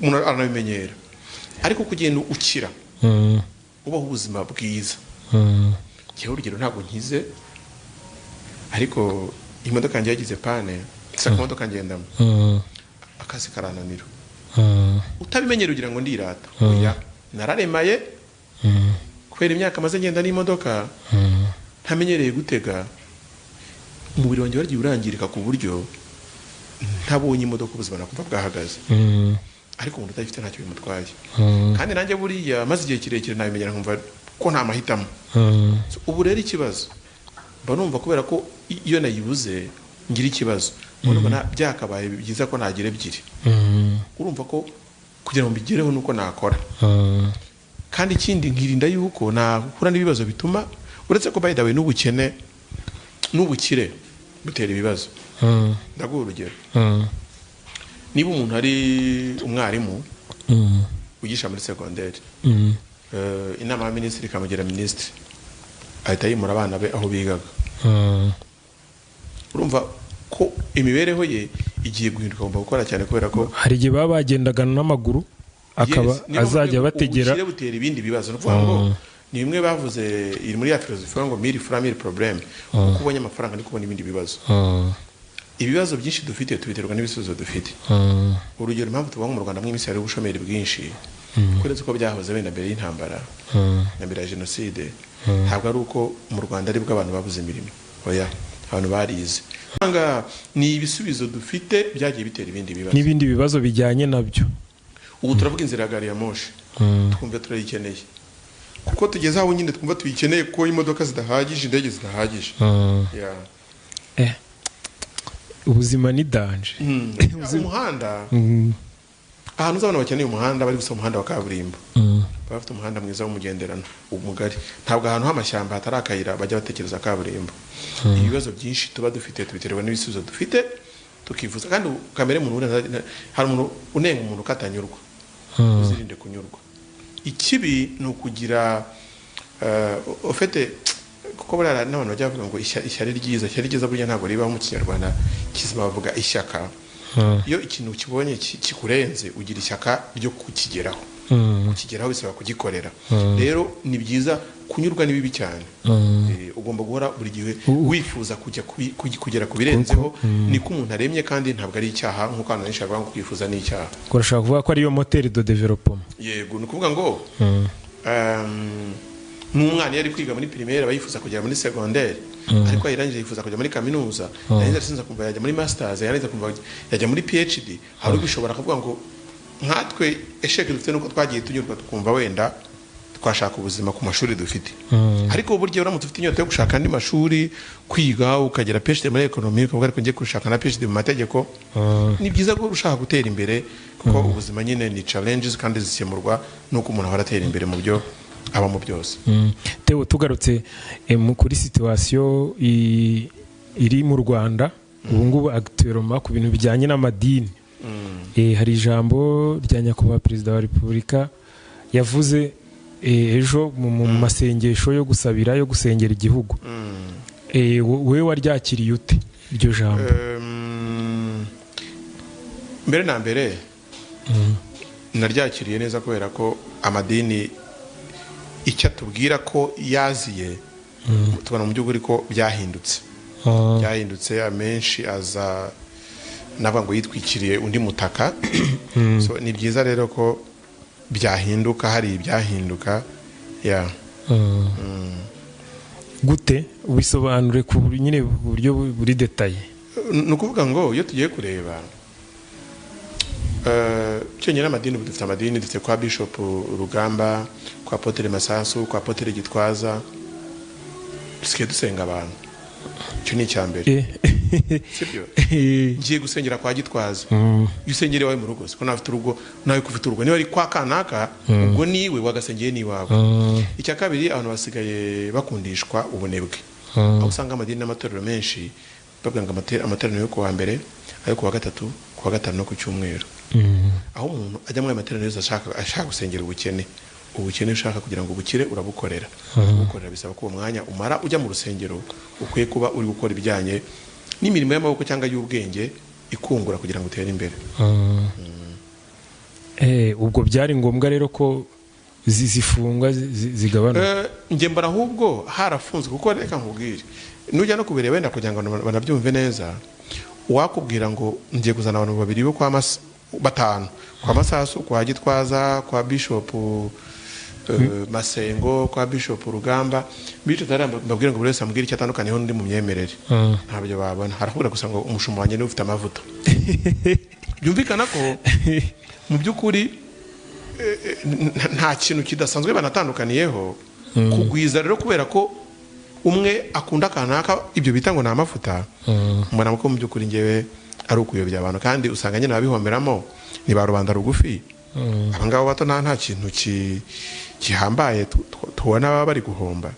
Speaker 1: umuntu aranabimenyera, ariko kugenda ukira ubaho ubuzima bwiza. Njyewe urugero ntabwo nkize, ariko imodoka yanjye yagize pane, isa ku modoka ngendamo, akazi karananira. Utabimenyera ugira ngo ndirata. Oya, nararemaye kubera imyaka maze ngenda n'imodoka, ntamenyereye gutega, umubiri wanjye waragiye urangirika ku buryo ntabonye imodoka ubuzima nakumva bwahagaze. Ariko umuntu utayifite ntacyo bimutwaye. Kandi nanjye buriya maze igihe kirekire nabimenyera nkumva ko nta mahitamo. Ubu rero ikibazo mba numva kubera ko iyo nayibuze ngira ikibazo, mbona byakabaye byiza ko nagira ebyiri. Urumva ko kugira ngo mbigereho nuko nakora. Kandi ikindi nkirinda yuko nahura n'ibibazo bituma, uretse ko by the way n'ubukene n'ubukire butera ibibazo. Ndaguha urugero. Niba umuntu ari umwarimu wigisha muri secondaire, Inama ya minisitiri ikamugira minisitiri, ahita yimura abana be aho bigaga. Urumva ko imibereho ye igiye guhinduka, agomba gukora cyane kubera ko
Speaker 2: hari igihe baba bagendaga n'amaguru akaba azajya bategera.
Speaker 1: Ubukire butera ibindi bibazo. Ni ukuvuga ngo ni bimwe bavuze iri muri ya filozofi ngo mille francs mille problèmes. Uko ubonye amafaranga niko ubona ibindi bibazo. Ibibazo byinshi dufite tubiterwa n'ibisubizo dufite. Urugero, impamvu tubona mu Rwanda mw'iminsi hari ubushomeri bwinshi kuretse uko byahoze wenda mbere y'intambara na mbere ya jenoside, ntabwo ari uko mu Rwanda aribwo abantu babuze imirimo. Oya, abantu barize. Ni ibisubizo dufite byagiye bitera ibindi bibazo
Speaker 2: n'ibindi bibazo bijyanye nabyo.
Speaker 1: Ubu turavuga inzira ya gari ya moshi, twumva turayikeneye kuko tugeze aho nyine twumva tuyikeneye kuko imodoka zidahagije, indege zidahagije.
Speaker 2: Ubuzima ni danger.
Speaker 1: Umuhanda, ahantu uzabona bakeneye umuhanda bari gusa umuhanda wa kaburimbo, bafite umuhanda mwiza w'umugenderano umugari. Ntabwo ahantu h'amashyamba hatari akayira bajya batekereza kaburimbo. Ibibazo byinshi tuba dufite tubiterwa n'ibisubizo dufite tukifuza. Kandi kamere muntu, hari umuntu unenga umuntu katanyurwa. Uzirinde kunyurwa. Ikibi ni ukugira ufite, kuko buriya n'abantu bajya bavuga ngo ishyari ryiza, ishyari ryiza burya ntabwo ribaho mu Kinyarwanda kizima, bavuga ishyaka. Iyo ikintu ukibonye kikurenze ugira ishyaka ryo kukigeraho. Kukigeraho bisaba kugikorera. Rero ni byiza kunyurwa ni bibi cyane. Ugomba guhora buri gihe wifuza kujya kugera ku birenzeho. Niko umuntu aremye, kandi ntabwo ari icyaha nk'uko abantu benshi bavuga ngo kwifuza ni icyaha.
Speaker 2: Urashaka kuvuga ko ariyo moteri de développement?
Speaker 1: Yego, ni ukuvuga ngo n'umwana iyo ari kwiga muri primaire aba yifuza kugera muri secondaire, ariko yarangije yifuza kujya muri kaminuza, yarangiza kumva yajya muri masters, yarangiza kumva yajya muri PhD. Hari ubishobora kuvuga ngo nkatwe esheke dufite nuko twagiye tunyurwa tukumva wenda twashaka ubuzima ku mashuri dufite. Ariko buryo uramutse ufite inyota yo gushaka andi mashuri, kwiga ukagera PhD muri economy, ukavuga ariko ngiye gushaka na PhD mu mategeko, ni byiza ko ushaka gutera imbere, kuko ubuzima nyine ni challenges kandi zikemurwa nuko umuntu ahora atera imbere mu byo abamo byose.
Speaker 2: Theo, tugarutse kuri situation iri mu Rwanda ubu ngubu actuellement ku bintu bijyanye n'amadini, hari ijambo rya nyakubahwa perezida wa Repubulika yavuze ejo mu masengesho yo gusabira, yo gusengera igihugu. Wewe waryakiriye ute iryo jambo?
Speaker 1: Mbere na mbere naryakiriye neza kubera ko amadini icyo atubwira ko yaziye, tubona mu by'ukuri ko byahindutse. Byahindutse, amenshi aza navuga ngo yitwikiriye undi mutaka. So ni byiza rero ko byahinduka, hari ibyahinduka.
Speaker 2: Gute ubisobanure ku nyine buryo buri detaye?
Speaker 1: Ni ukuvuga ngo iyo tugiye kureba cyonyine amadini, dufite amadini, dufite kwa Bishop Rugamba, kwa Apotre Masasu, kwa Apotre Gitwaza, dusigaye dusenga abantu. Icyo ni icya mbere, sibyo? Ngiye gusengera kwa Gitwaza, iyo usengera iwawe mu rugo, siko nawe ufite urugo, nawe ko ufite urugo, niba ari kwa kanaka ubwo niwe wagasengeye n'iwawe. Icya kabiri, abantu basigaye bakundishwa ubunebwe, aho usanga amadini n'amatorero menshi bavuga ngo amateraniro yo kuwa mbere, ayo kuwa gatatu, kuwa gatanu no ku cyumweru, aho umuntu ajya muri ayo materaniro yose ashaka gusengera ubukene. Ubukene ushaka kugira ngo ubukire urabukorera. Ubukorera bisaba ko uwo mwanya umara ujya mu rusengero ukwiye kuba uri gukora ibijyanye n'imirimo y'amaboko cyangwa y'ubwenge ikungura kugira ngo utere imbere.
Speaker 2: Ubwo byari ngombwa rero ko zifungwa zigabanuka?
Speaker 1: Njye mbona ahubwo harafunzwe, kuko reka nkubwire, nujya no kubireba wenda kugira ngo banabyumve neza, uwakubwira ngo ngiye kuzana abantu babiri bo kwa batanu, kwa Masasu, kwa Gitwaza, kwa Bishop Masengo, kwa Bishop Rugamba, bityo mbabwira ngo buri wese ambwire icyo atandukaniyeho n'undi mu myemerere, ntabyo babona. Harakubwira gusa ngo umushumba wanjye niwe ufite amavuta. Byumvikana ko mu by'ukuri nta kintu kidasanzwe banatandukaniyeho. Kugwiza rero kubera ko umwe akunda kanaka ibyo bita ngo ni amavuta, mbona ko mu by'ukuri ngewe ari ukuyobya abantu, kandi usanga nyine ababihomberamo ni ba rubanda rugufi. Abangabo bato nta kintu gihambaye tubona baba bari guhomba.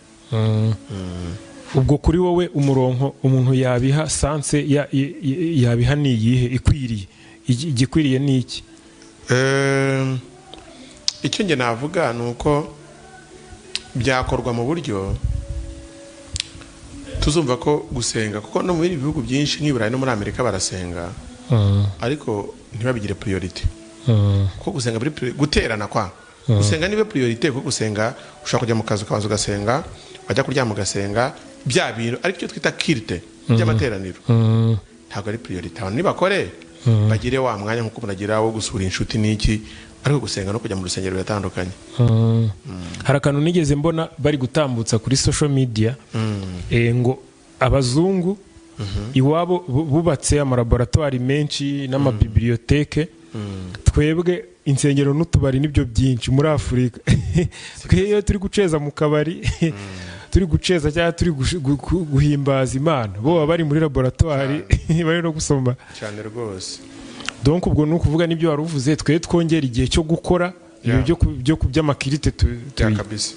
Speaker 2: Ubwo kuri wowe umuronko umuntu yabiha sanse yabiha ni iyihe ikwiriye? Igikwiriye ni iki?
Speaker 1: Icyo nge navuga ni uko Byakorwa mu buryo tuzumva ko gusenga, kuko no mu bindi bihugu byinshi nk'i Burayi no muri Amerika barasenga, ariko ntibabigire priority. Kuko gusenga guterana kwa gusenga nibe priority, kuko gusenga ushobora kujya mu kazi ukabanza ugasenga, wajya kuryama ugasenga, bya bintu ariko icyo twita culte by'amateraniro ntabwo ari priority. Abantu nibakore bagire wa mwanya nkuko muragira wo gusura inshuti n'iki, ariko gusenga no kujya mu rusengero biratandukanye.
Speaker 2: Hari akantu nigeze mbona bari gutambutsa kuri social media, ngo abazungu iwabo bubatse amalaboratwari menshi n'amabibliothèque, twebwe insengero n'utubari nibyo byinshi muri Afurika. Twe iyo turi guceza mu kabari, turi guceza cyangwa turi guhimbaza Imana, bo baba bari muri laboratwari bari no gusoma.
Speaker 1: Cyane rwose.
Speaker 2: Donc ubwo ni ukuvuga n'ibyo wari uvuze, twe twongera igihe cyo gukora ibi byo ku by'amaculte
Speaker 1: bya kabisa.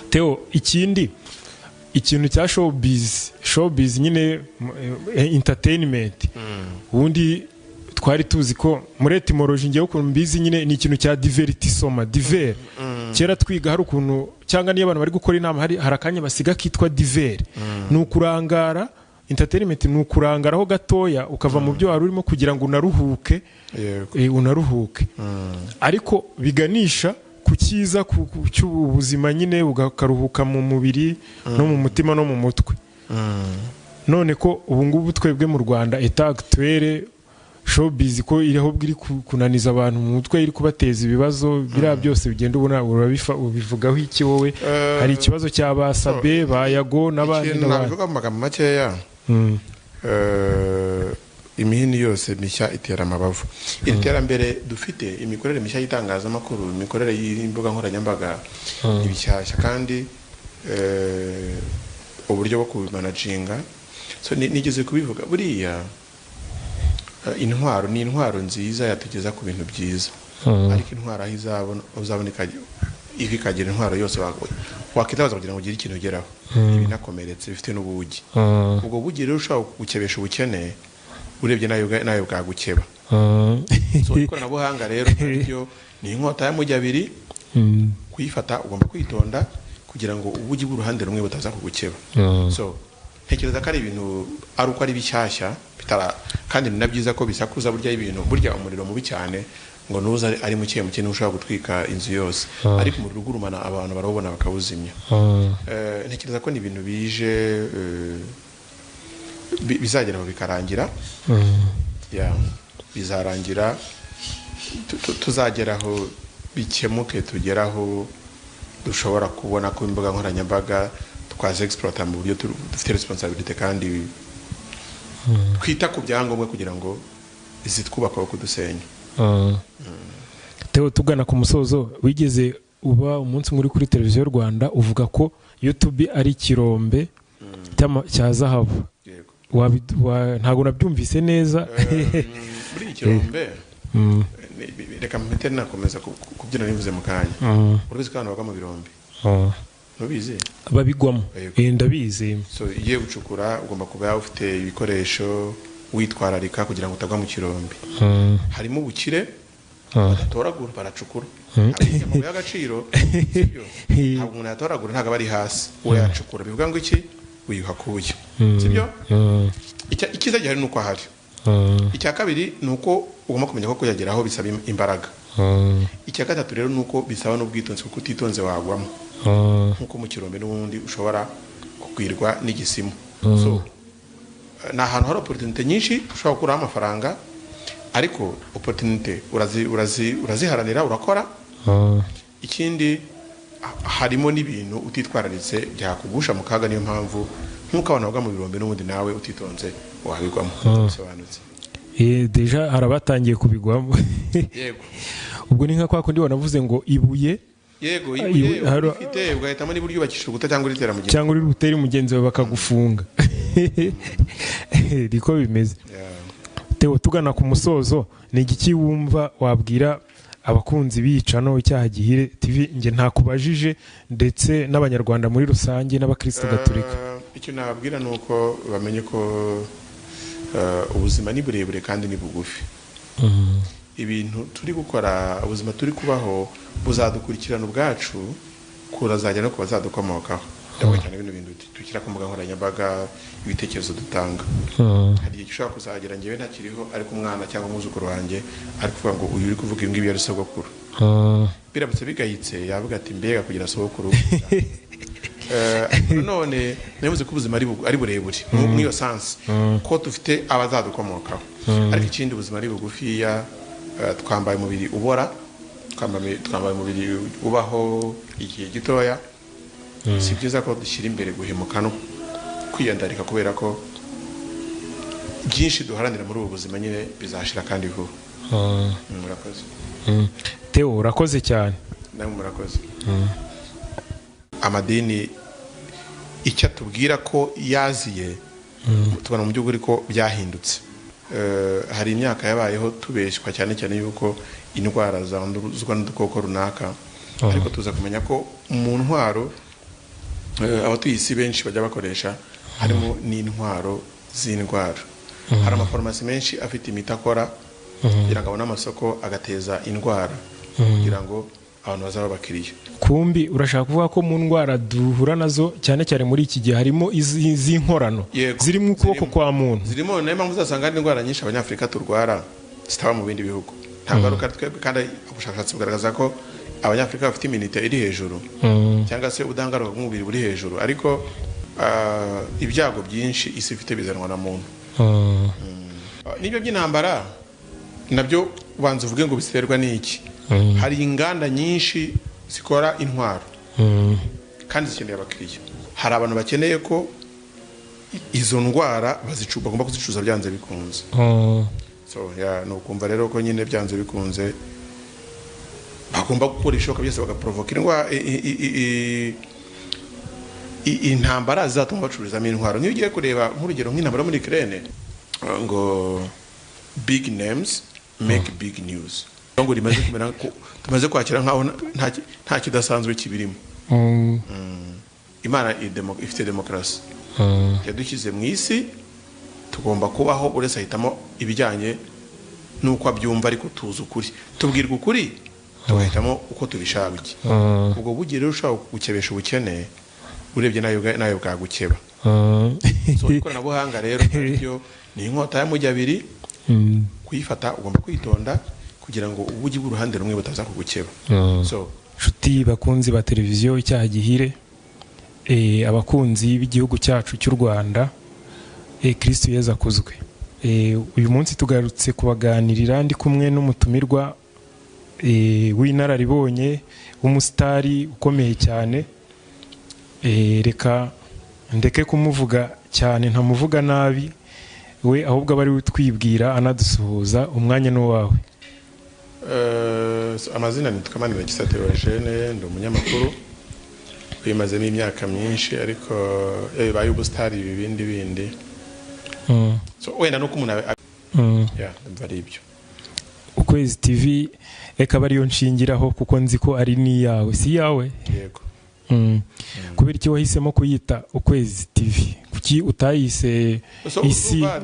Speaker 2: Theo, ikindi ikintu cya showbiz nyine, entertainment, ubundi twari tuzi ko muri etymology, ngewe ukuntu mbizi nyine, ni ikintu cya divertissement, divers. Kera twiga hari ukuntu, cyangwa niyo abantu bari gukora inama, hari akanya basiga kitwa divers, ni ukurangara. Entertainment ni ukurangaraho gatoya ukava mu byo wari urimo kugira ngo unaruhuke. Unaruhuke, ariko biganisha ku cyiza, ku cy'ubuzima nyine, ukaruhuka mu mubiri no mu mutima no mu mutwe. None ko ubu ngubu twebwe mu Rwanda, état actuel, showbiz ko iriho iri kunaniza abantu mu mutwe, iri kubateza ibibazo biriya byose bigenda ubona, ubivugaho iki wowe? Hari ikibazo cya ba Sabe, ba Yago n'abandi
Speaker 1: Ikintu
Speaker 2: n'abandi.
Speaker 1: nabivuga mu magambo makeya, imihini yose mishya itera amabavu. Iri terambere dufite, imikorere mishya y'itangazamakuru, imikorere y'imbuga nkoranyambaga ni bishyashya, kandi uburyo bwo kubimanaginga, so nigeze kubivuga buriya, intwaro ni intwaro nziza yatugeza ku bintu byiza, ariko intwaro aho izabona uzabona ivi ikagira intwaro yose wakitabaza kugira ngo ugire ikintu ugeraho, ibinakomeretse bifite n'ubugi. Ubwo bugi rero ushobora gukebesha ubukene, urebye nayo bwagukeba. So ikoranabuhanga rero naryo ni inkota y'amujyi abiri. Kuyifata ugomba kwitonda kugira ngo ubugi bw'uruhande rumwe butaza kugukeba. So ntekereza ko ari ibintu ari uko ari bishyashya bitara, kandi ni na byiza ko bisakuza. Burya ibintu, burya umuriro mubi cyane ngo nuza ari muke muke niwo ushobora gutwika inzu yose, ariko umuriro ugurumana abantu barawubona bakawuzimya. Ntekereza ko ni ibintu bije, bizagera aho bikarangira. Ya, bizarangira, tuzagera aho bikemuke, tugeraho dushobora kubona ko imbuga nkoranyambaga twaza exploita mu buryo dufite responsabilité kandi twita ku byangombwa kugira ngo zitwubaka aho kudusenya.
Speaker 2: Theo, tugana ku musozo, wigeze uba umunsi umwe uri kuri Televiziyo Rwanda uvuga ko YouTube ari ikirombe cya zahabu.
Speaker 1: Yego.
Speaker 2: Ntabwo nabyumvise neza.
Speaker 1: Muri iki kirombe, reka mpite nakomeza kubyina nivuze mu kanya. Urabizi ko abantu bagwa mu birombe? Ntubizi?
Speaker 2: Babigwamo?
Speaker 1: Yego.
Speaker 2: Ndabizi.
Speaker 1: So iyo ugiye gucukura ugomba kuba ufite ibikoresho, witwararika kugira ngo utagwa mu kirombe. Harimo ubukire badatoragura, baracukura abafite amabuye y'agaciro, sibyo? Ntabwo umuntu yatoragura, ntabwo aba ari hasi, urayacukura. Bivuga ngo iki? Wiyuha kuya, sibyo? Icyiza gihari ni uko ahari. Icya kabiri ni uko ugomba kumenya ko kuyageraho bisaba imbaraga. Icya gatatu rero ni uko bisaba n'ubwitonzi, kuko utitonze wagwamo, nk'uko mu kirombe n'ubundi ushobora kugwirwa n'igisimu. So ni ahantu hari opportunité nyinshi ushobora gukuraho amafaranga, ariko opportunité uraziharanira, urakora. Ikindi, harimo n'ibintu utitwararitse byakugusha mu kaga. Niyo mpamvu nk'uko abantu bagwa mu birombe, n'ubundi nawe utitonze wabigwamo. Bisobanutse?
Speaker 2: Déjà hari abatangiye kubigwamo.
Speaker 1: Yego.
Speaker 2: Ubwo ni nka kwa kundi wanavuze ngo ibuye
Speaker 1: Yego.
Speaker 2: Ibuye,
Speaker 1: Ibuye ufite ugahitamo niba uryubakisha urukuta cyangwa uritera mu gihe
Speaker 2: cyangwa uri butere mugenzi wawe bakagufunga, niko bimeze. Theo, tugana ku musozo, ni igiki wumva wabwira abakunzi b'icano Icyaha Gihire TV, njye ntakubajije, ndetse n'Abanyarwanda muri rusange n'Abakristo gatolika?
Speaker 1: Icyo nababwira ni uko bamenye ko ubuzima ni burebure kandi ni bugufi. Ibintu turi gukora, ubuzima turi kubaho buzadukurikirana ubwacu. Kurazajya no ku bazadukomokaho. Ndavuga cyane bino bintu dushyira ku mbuga nkoranyambaga, ibitekerezo dutanga. Hari igihe gishobora kuzagera njyewe ntakiriho, ariko umwana cyangwa umwuzukuru wanjye ari kuvuga ngo uyu uri kuvuga ibi ngibi yari sogokuru. Biramutse bigayitse, yavuga ati mbega kugira sogokuru. None navuze ko ubuzima ari burebure muri iyo sens, ko dufite abazadukomokaho. Ariko ikindi, ubuzima ari bugufiya. Twambaye umubiri ubora, twambaye umubiri ubaho igihe gitoya. Si byiza ko dushyira imbere guhemuka no kwiyandarika, kubera ko byinshi duharanira muri ubu buzima nyine bizashira kandi vuba. Murakoze.
Speaker 2: Theo, urakoze cyane.
Speaker 1: Namwe murakoze. Amadini icyo atubwira ko yaziye, tubona mu by'ukuri ko byahindutse. Hari imyaka yabayeho tubeshywa cyane cyane yuko indwara zanduzwa n'udukoko runaka, ariko tuza kumenya ko mu ntwaro abatuye isi benshi bajya bakoresha harimo n'intwaro z'indwara. Hari amafarumasi menshi afite imiti akora kugira ngo abone amasoko, agateza indwara kugira ngo abantu bazaba abakiriya.
Speaker 2: Kumbi urashaka kuvuga ko mu ndwara duhura nazo cyane cyane muri iki gihe harimo iz'inkorano, zirimo ukuboko kwa muntu?
Speaker 1: Zirimo. Niyo mpamvu uzasanga hari indwara nyinshi Abanyafurika turwara zitaba mu bindi bihugu. Ntabwo ari uko ari twebwe, kandi ubushakashatsi bugaragaza ko Abanyafurika bafite immunité iri hejuru, cyangwa se ubudahangarwa bw'umubiri buri hejuru, ariko ibyago byinshi isi ifite bizanwa na muntu. N'ibyo by'intambara nabyo, ubanza uvuge ngo biterwa n'iki? Hari inganda nyinshi zikora intwaro kandi zikeneye abakiriya. Hari abantu bakeneye ko izo ndwara bagomba kuzicuruza byanze bikunze. So yeah, ni ukumva rero ko nyine byanze bikunze bagomba gukora ibishoboka byose bagaprovoka indwara, intambara zizatuma bacururizamo intwaro. Niyo ugiye kureba nk'urugero nk'intambara muri Ukraine, ngo big names make big news, ngo rimaze kumera ko tumaze kwakira nkaho nta kidasanzwe kibirimo. Imana ifite demokarasi, yadushyize mu isi, tugomba kubaho, buri wese ahitamo ibijyanye n'uko abyumva, ariko tuzi ukuri, tubwirwa ukuri, tugahitamo uko tubishaka. Ubwo bugiye rero ushobora gukebesha ubukene, urebye nayo bwagukeba. So ikoranabuhanga rero naryo ni inkota y'amujyi abiri. Kuyifata ugomba kwitonda kugira ngo ubugi bw'uruhande rumwe butaza kugukeba. So
Speaker 2: Nshuti bakunzi ba televiziyo Icyaha Gihire, abakunzi b'igihugu cyacu cy'u Rwanda, Kristo Yezu akuzwe. Uyu munsi tugarutse kubaganirira ndi kumwe n'umutumirwa w'inararibonye, w'umusitari ukomeye cyane. Reka ndeke kumuvuga cyane, ntamuvuga nabi we, ahubwo aba ari we utwibwira anadusuhuza. Umwanya ni uwawe.
Speaker 1: So amazina nitwa Manirakiza Theogene, ndi umunyamakuru bimazemo imyaka myinshi, ariko bibaye ubusitari ibi bindi bindi. So wenda nuko umuntu yeah, ndumva ari ibyo.
Speaker 2: Ukwezi TV reka aba ariyo nshingiraho, kuko nzi ko ari n'iyawe, si iyawe?
Speaker 1: Yego.
Speaker 2: Kubera iki wahisemo kuyita Ukwezi TV? Kuki utayise
Speaker 1: So,
Speaker 2: Isi?
Speaker 1: urumva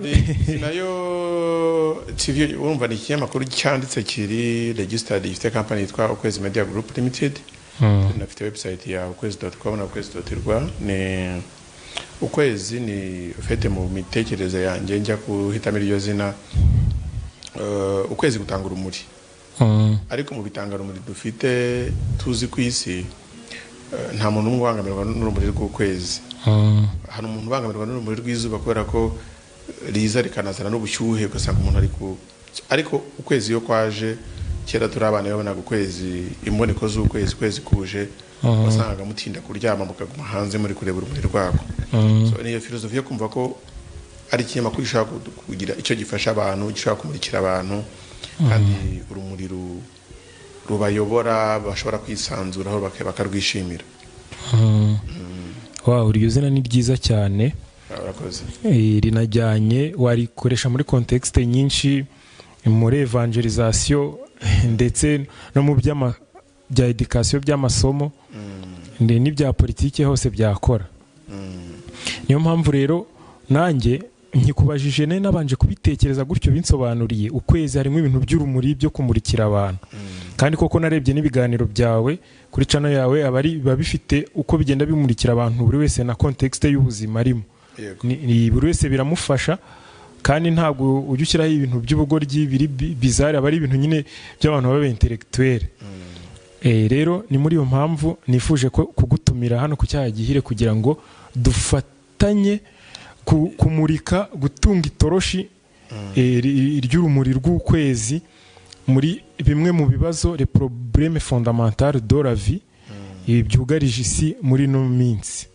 Speaker 1: Nayo TV, urumva ni ikinyamakuru cyanditse kiri registered, gifite company yitwa Ukwezi Media Group Limited. Tunafite website ya ukwezi.com na ukwezi.rwa. Ni Ukwezi ni ufite mu mitekerereze yanjye njya guhitamo iryo zina. Ukwezi gutanga urumuri, ariko mu bitangarumuri dufite tuzi ku isi, nta muntu n'umwe ubangamirwa n'urumuri rw'ukwezi. Hari umuntu ubangamirwa n'urumuri rw'izuba kubera ko riza rikanazana n'ubushyuhe, ugasanga umuntu ari ku, ariko ukwezi iyo kwaje, kera turi abana babonaga ukwezi, imboneko z'ukwezi, ukwezi kuje wasangaga mutinda kuryama, mukaguma hanze muri kureba urumuri rwako. So niyo filozofi yo kumva ko ari ikinyamakuru gishobora kugira icyo gifasha abantu, gishobora kumurikira abantu, kandi urumuri rubayobora, bashobora kwisanzuraho bakarwishimira.
Speaker 2: Wow, iryo zina ni ryiza cyane.
Speaker 1: Urakoze.
Speaker 2: Rinajyanye, warikoresha muri contexte nyinshi, muri evangelisation ndetse no mu bya education, by'amasomo n'ibya politiki, hose byakora. Niyo mpamvu rero nanjye nkikubajije nari nabanje kubitekereza gutyo, binsobanuriye ukwezi harimo ibintu by'urumuri byo kumurikira abantu. Kandi koko narebye n'ibiganiro byawe kuri channel yawe, aba ari biba bifite uko bigenda bimurikira abantu, buri wese na contexte y'ubuzima arimo. Ni buri wese biramufasha, kandi ntabwo ujya ushyiraho ibintu by'ubugoryi biri bizarre, aba ari ibintu nyine by'abantu baba intellectuel. Rero ni muri iyo mpamvu nifuje ko kugutumira hano ku Cyaha Gihire, kugira ngo dufatanye kumurika, gutunga itoroshi ry'urumuri rw'ukwezi muri bimwe mu bibazo, les problèmes fondamentaux de la vie, ibi byugarije isi muri ino minsi.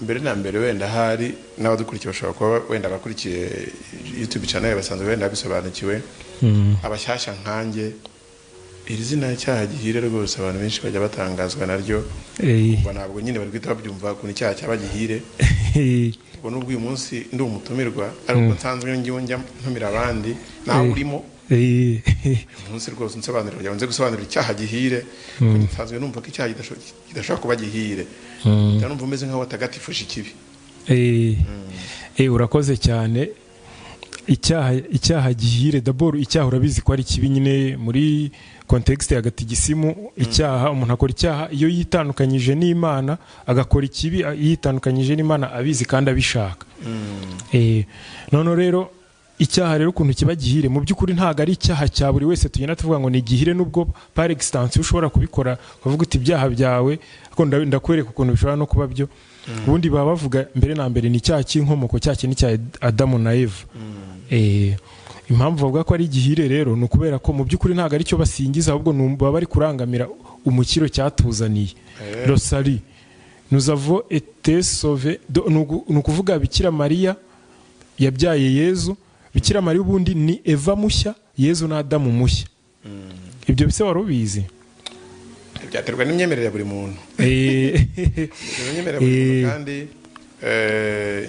Speaker 1: Mbere na mbere, wenda hari n'abadukurikiye bashobora kuba wenda abakurikiye YouTube channel basanzwe wenda babisobanukiwe, abashyashya nkanjye, iri zina Cyaha Gihire rwose abantu benshi bajya batangazwa naryo. Ubwo ntabwo nyine bari guhita babyumva ukuntu icyaha cyaba gihire. Ubwo nubwo uyu munsi ndi umutumirwa, ariko nsanzwe ngiwe njya ntumira abandi nawe urimo. Uyu munsi rwose unsobanurira kugira ngo nze gusobanurira icyaha gihire, kuko nsanzwe numva ko icyaha kidashobora kuba gihire. Njya numva umeze nk'aho watagatifuje ikibi.
Speaker 2: Urakoze cyane. Icyaha gihire, d'abord icyaha urabizi ko ari kibi nyine muri contexte ya gatigisimu. Icyaha, umuntu akora icyaha iyo yitandukanyije n'Imana, agakora ikibi yitandukanyije n'Imana abizi kandi abishaka. None rero icyaha rero ukuntu kiba gihire, mu by'ukuri ntabwo ari icyaha cya buri wese tugenda tuvuga ngo ni gihire, nubwo par extension ushobora kubikora ukavuga uti ibyaha byawe, ariko ndakwereka ukuntu bishobora no kuba byo. Ubundi baba bavuga mbere na mbere ni icyaha cy'inkomoko, cya kintu cya Adamu na Eva. Impamvu bavuga ko ari igihire rero ni ukubera ko mu by'ukuri ntabwo ari cyo basingiza, ahubwo baba bari kurangamira umukiro cyatuzaniye. Le salut, nous avons été sauvés. Ni ukuvuga Bikira Mariya yabyaye Yezu. Bikira Mariya ubundi ni Eva mushya, Yezu na Adamu mushya. Ibyo bise wari ubizi?
Speaker 1: Byaterwa n'imyemerere ya buri muntu. Imyemerere ya buri muntu, kandi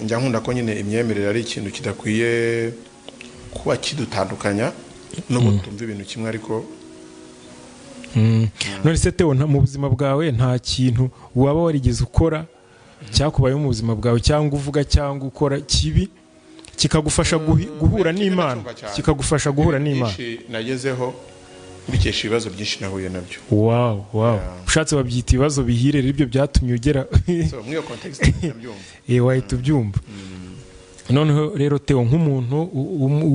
Speaker 1: njya nkunda ko nyine imyemerere ari ikintu kidakwiye kuba kidutandukanya, nubwo tutumva ibintu kimwe, ariko
Speaker 2: None se Theo, mu buzima bwawe nta kintu waba warigeze ukora cyakubayeho mu buzima bwawe, cyangwa uvuga cyangwa ukora kibi, kikagufasha guhura
Speaker 1: Kimwe
Speaker 2: n'Imana,
Speaker 1: ndacyumva cyane.
Speaker 2: kikagufasha guhura n'Imana?
Speaker 1: Byinshi nagezeho mbikesha ibibazo byinshi nahuye nabyo.
Speaker 2: Wow. Ushatse babyita ibibazo bihire rero, ibyo byatumye ugera
Speaker 1: So muri iyo context ndabyumva.
Speaker 2: Wahita ubyumva. Noneho rero Theo, nk'umuntu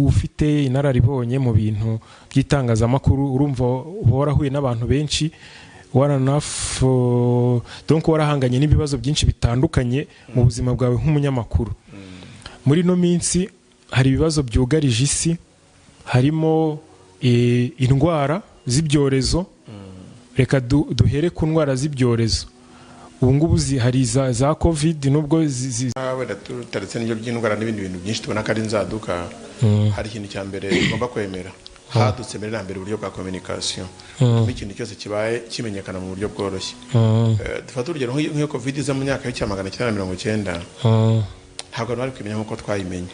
Speaker 2: ufite inararibonye mu bintu by'itangazamakuru, urumva uba warahuye n'abantu benshi, donc warahanganye n'ibibazo byinshi bitandukanye mu buzima bwawe nk'umunyamakuru. Muri ino minsi hari ibibazo byugarije isi, harimo indwara z'ibyorezo. Reka duhere ku ndwara z'ibyorezo. Ubu ngubu hari za COVID, nubwo
Speaker 1: Wenda tutaretse n'ibyo by'indwara n'ibindi bintu byinshi tubona ko ari inzaduka, hari ikintu cya mbere tugomba kwemera: hadutse mbere na mbere uburyo bwa communication, bituma ikintu cyose kibaye kimenyekana mu buryo bworoshye. Dufate urugero nk'iyo COVID iza mu myaka y'icya 990, ntabwo abantu bari kumenya nk'uko twayimenye,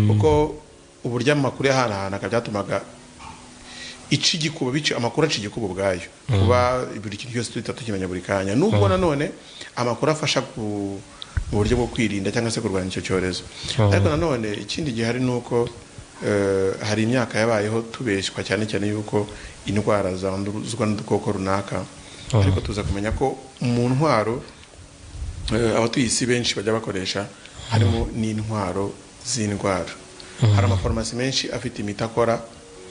Speaker 1: kuko uburyo amakuru yahanahanaga byatumaga ica igikuba, bica amakuru, aca igikuba ubwayo, kuba buri kintu cyose duhita tukimenya buri kanya, nubwo nanone amakuru afasha mu buryo bwo kwirinda cyangwa se kurwanya icyo cyorezo. Ariko nanone ikindi gihari ni uko hari imyaka yabayeho tubeshywa cyane cyane yuko indwara zanduzwa n'udukoko runaka, ariko tuza kumenya ko mu ntwaro abatuye isi benshi bajya bakoresha harimo n'intwaro z'indwara. Hari amafarumasi menshi afite imiti akora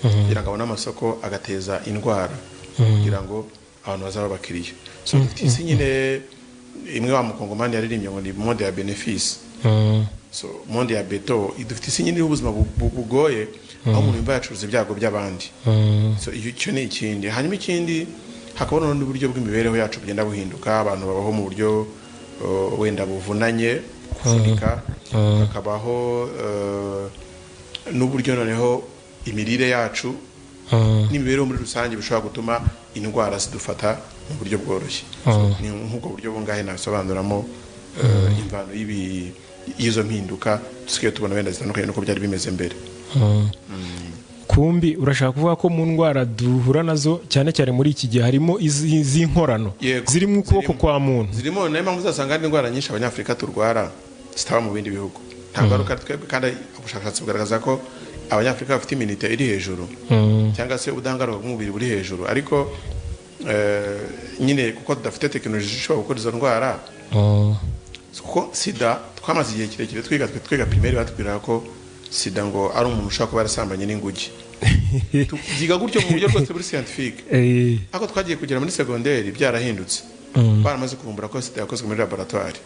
Speaker 1: kugira ngo abone amasoko, agateza indwara kugira ngo abantu bazaba abakiriya. So dufite isi nyine imwe wa mukongomani yaririmbye ngo ni monde ya bénéfice, so monde ya beto. Dufite isi nyine y'ubuzima bugoye, aho umuntu yumva yacuruza ibyago by'abandi. So icyo ni ikindi. Hanyuma ikindi hakaba n'ubundi buryo bw'imibereho yacu bugenda buhinduka, abantu babaho mu buryo wenda buvunanye kuvunika, hakabaho n'uburyo noneho imirire yacu n'imibereho muri rusange bishobora gutuma indwara zidufata mu buryo bworoshye. So, ni nk'ubwo buryo bungahe nabisobanuramo imvano y'izo mpinduka dusigaye tubona wenda zitandukanye n'uko byari bimeze mbere.
Speaker 2: Kumbi urashaka kuvuga ko mu ndwara duhura nazo cyane cyane muri iki gihe harimo iz'inkorano,
Speaker 1: Yego,
Speaker 2: ziri mu kuboko
Speaker 1: zirimo.
Speaker 2: kwa muntu?
Speaker 1: Zirimo. Niyo mpamvu uzasanga hari indwara nyinshi Abanyafurika turwara zitaba mu bindi bihugu. Ntabwo ari uko ari twebwe, kandi ubushakashatsi bugaragaza ko Abanyafurika bafite immunité iri hejuru, cyangwa se ubudahangarwa bw'umubiri buri hejuru, ariko nyine kuko tudafite tekinoloji ishobora gukora izo ndwara, kuko sida twamaze igihe kirekire twiga, twe twiga primaire batubwira ko sida ngo ari umuntu ushobora kuba yarasambanye n'inguge. Tubyiga gutyo mu buryo rwose buri scientifique, ariko twagiye kugera muri segonderi byarahindutse, baramaze kuvumbura ko sida yakozwe muri laboratoire.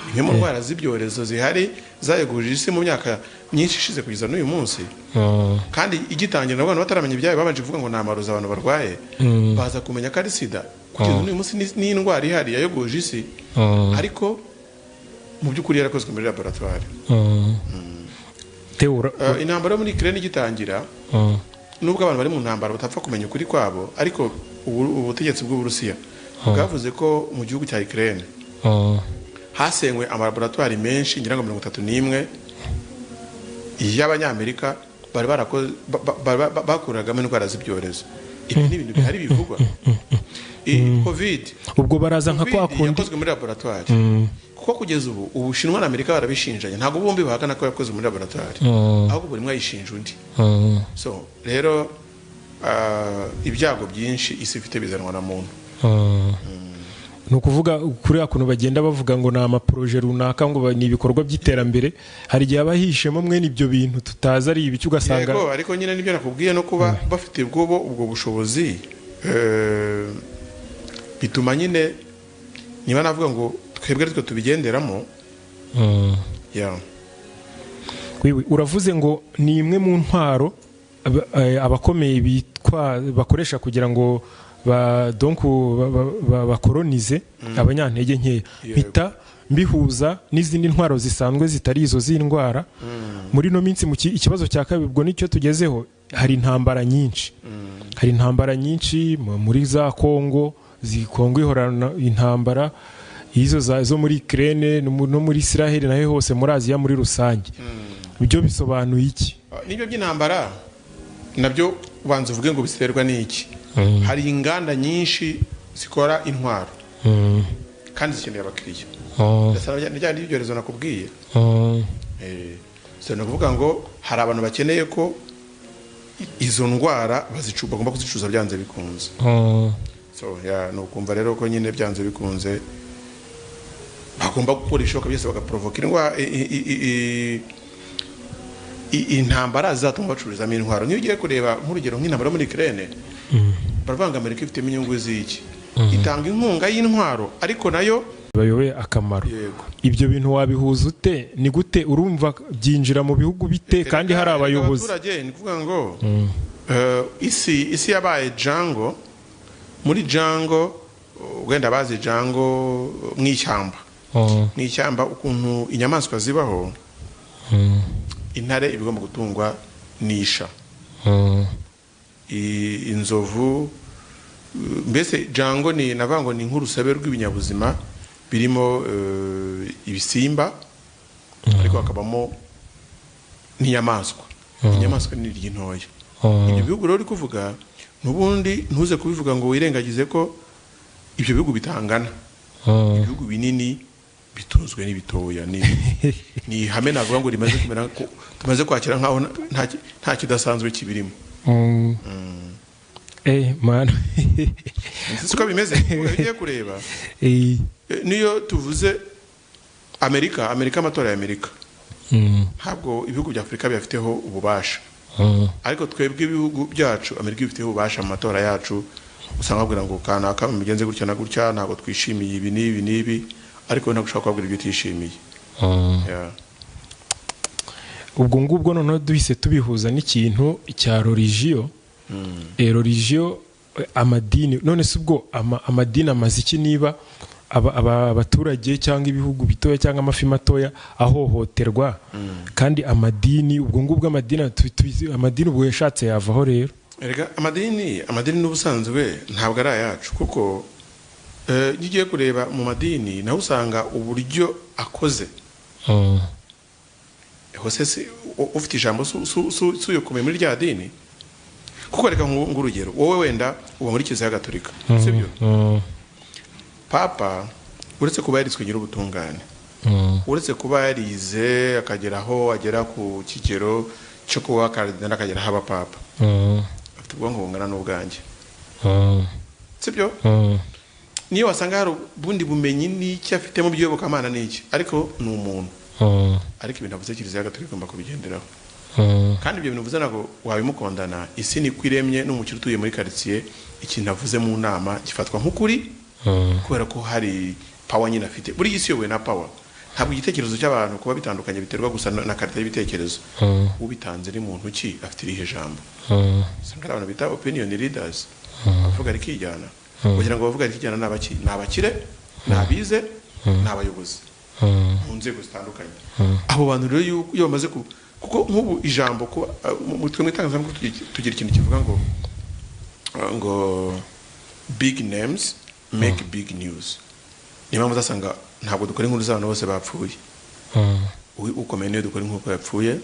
Speaker 1: Imwe mu ndwara z'ibyorezo zihari zayegurije isi mu myaka myinshi ishize kugeza n'uyu munsi, kandi igitangira nabwo abantu bataramenya ibyayo babanje kuvuga ngo ni amarozi abantu barwaye, baza kumenya ko ari sida. Kugeza n'uyu munsi ni indwara ihari yayogoje isi, ariko mu by'ukuri yarakozwe muri laboratoire.
Speaker 2: Teura.
Speaker 1: Intambara yo muri Ukraine igitangira, nubwo abantu bari mu ntambara batapfa kumenya ukuri kwabo, ariko ubutegetsi bw'Uburusiya bwavuze ko mu gihugu cya Ukraine hasenywe amalaboratwari menshi, ngira ngo 31 y'Abanyamerika bari barakoze bakuragamo indwara z'ibyorezo. Ibi ni ibintu bihari bivugwa. Covid,
Speaker 2: ubwo baraza nka kwa
Speaker 1: Covid
Speaker 2: kundi
Speaker 1: yakozwe muri laboratwari, kuko kugeza ubu Ubushinwa na Amerika barabishinjanye. Ntabwo bombi bahakana ko yakozwe muri laboratwari, ahubwo buri umwe ayishinja undi. So rero ibyago byinshi isi ifite bizanwa na muntu.
Speaker 2: Ni ukuvuga kuri kuntu bagenda bavuga ngo ni amaprojet runaka, ngo ni ibikorwa by'iterambere, hari igihe haba hihishemo mwene ibyo bintu tutazi ari ibiki, ugasanga
Speaker 1: Yego, ariko nyine nibyo nakubwiye, no kuba bafite ubwo bushobozi, bituma nyine niba navuga ngo twebwe aritwe tubigenderamo. Yeah.
Speaker 2: Wiwe, uravuze ngo ni imwe mu ntwaro abakomeye bitwa bakoresha kugira ngo ba donc bakoronize abanyantege nkeya. Mpita mbihuza n'izindi ntwaro zisanzwe zitari izo z'indwara. Muri ino minsi mu ikibazo cya kabiri ubwo nicyo tugezeho, hari intambara nyinshi, hari intambara nyinshi muri za Kongo, Kongo ihorana intambara, izo zo muri Ukraine no muri Israel, nayo hose muri Aziya muri rusange. Ibyo bisobanuye iki?
Speaker 1: Nibyo by'intambara nabyo ubanza uvuge ngo biterwa n'iki. Hari inganda nyinshi zikora intwaro kandi zikeneye abakiriya. Ndetse na bya n'ibyorezo nakubwiye. So ni ukuvuga ngo hari abantu bakeneye ko izo ndwara bagomba kuzicuruza byanze bikunze. So yeah, ni ukumva rero ko nyine byanze bikunze bagomba gukora ibishoboka byose bagaprovoka indwara, intambara zizatuma bacururizamo intwaro. Niyo ugiye kureba nk'urugero nk'intambara yo muri Ukraine, baravuga ngo Amerika ifitemo inyungu z'iki? Itanga inkunga y'intwaro, ariko nayo
Speaker 2: bayoboye akamaro.
Speaker 1: Yego.
Speaker 2: Ibyo bintu wabihuza ute? Ni gute urumva byinjira mu bihugu bite kandi hari abayobozi?
Speaker 1: Abaturage, ni ukuvuga ngo isi yabaye jungle. Muri jungle, wenda bazi jungle mu ishyamba, mu ishyamba ukuntu inyamaswa zibaho, intare iba igomba gutungwa n'isha, inzovu, mbese jungle ni navuga ngo ni nk'urusobe rw'ibinyabuzima birimo ibisimba, ariko hakabamo n'inyamaswa. Inyamaswa ni ntoya. Ibyo bihugu rero uri kuvuga n'ubundi, ntuze kubivuga ngo wirengagize ko ibyo bihugu bitangana. Ibihugu binini bitunzwe n'ibitoya, ni ihame navuga ngo rimaze kumera tumaze kwakira nkaho nta kidasanzwe kibirimo.
Speaker 2: Mana.
Speaker 1: Siko bimeze? Iyo ugiye kureba, niyo tuvuze Amerika, amatora ya Amerika, ntabwo ibihugu bya Afurika biyafiteho ububasha, ariko twebwe ibihugu byacu Amerika ibifiteho ububasha. Mu matora yacu usanga babwira ngo kanaka mubigenze gutya na gutya, ntabwo twishimiye ibi n'ibi n'ibi, ariko ntabwo ushobora kubabwira ibyo utishimiye. Yeah.
Speaker 2: Ubwo ngubwo noneho duhise tubihuza n'ikintu cya religion. Religion, amadini. None se ubwo amadini amaze iki niba abaturage cyangwa ibihugu bitoya cyangwa amafi matoya ahohoterwa kandi amadini, ubwo ngubwo amadini amadini ubwo yashatse yavaho rero?
Speaker 1: Erega amadini n'ubusanzwe ntabwo ari ayacu, kuko iyo ugiye kureba mu madini naho usanga uburyo akoze hose ufite ijambo si uyokomeye muri rya dini. Kuko reka ng'urugero, wowe wenda uba muri Kiliziya Gatolika, sibyo? Papa, uretse kuba yaritswe nyir'ubutungane, uretse kuba yarize akagera aho agera ku kigero cyo kuba karidinali akagera haba papa, afite ubwonko bungana n'ubwanjye, sibyo? Niyo wasanga hari ubundi bumenyi n'icyo afite mu by'iyobokamana n'iki, ariko ni umuntu. Ariko ibintu avuze Kiliziya Gatolika igomba kubigenderaho. Kandi ibyo bintu uvuze ntabwo wabimukondana. Isi niko iremye, n'umukire utuye muri karitsiye ikintu avuze mu nama gifatwa nk'ukuri, kubera ko hari power nyine afite. Buri isi iyobowe na power. Ntabwo igitekerezo cy'abantu kuba bitandukanye biterwa gusa na karita y'ibitekerezo. Ubitanze ni muntu ki, afite irihe jambo? Usanga hari abantu bita opinion leaders, abavuga rikijyana. Kugira ngo bavuga rikijyana ni abaki? Ni abakire, ni abize, ni abayobozi mu nzego zitandukanye. Abo bantu rero iyo bamaze kuko nk'ubu ijambo kuba twe mu itangazamakuru tugira ikintu kivuga ngo big names make big news. Niyo mpamvu uzasanga ntabwo dukora inkuru z'abantu bose bapfuye. Ukomeye niyo dukora inkuru ko yapfuye,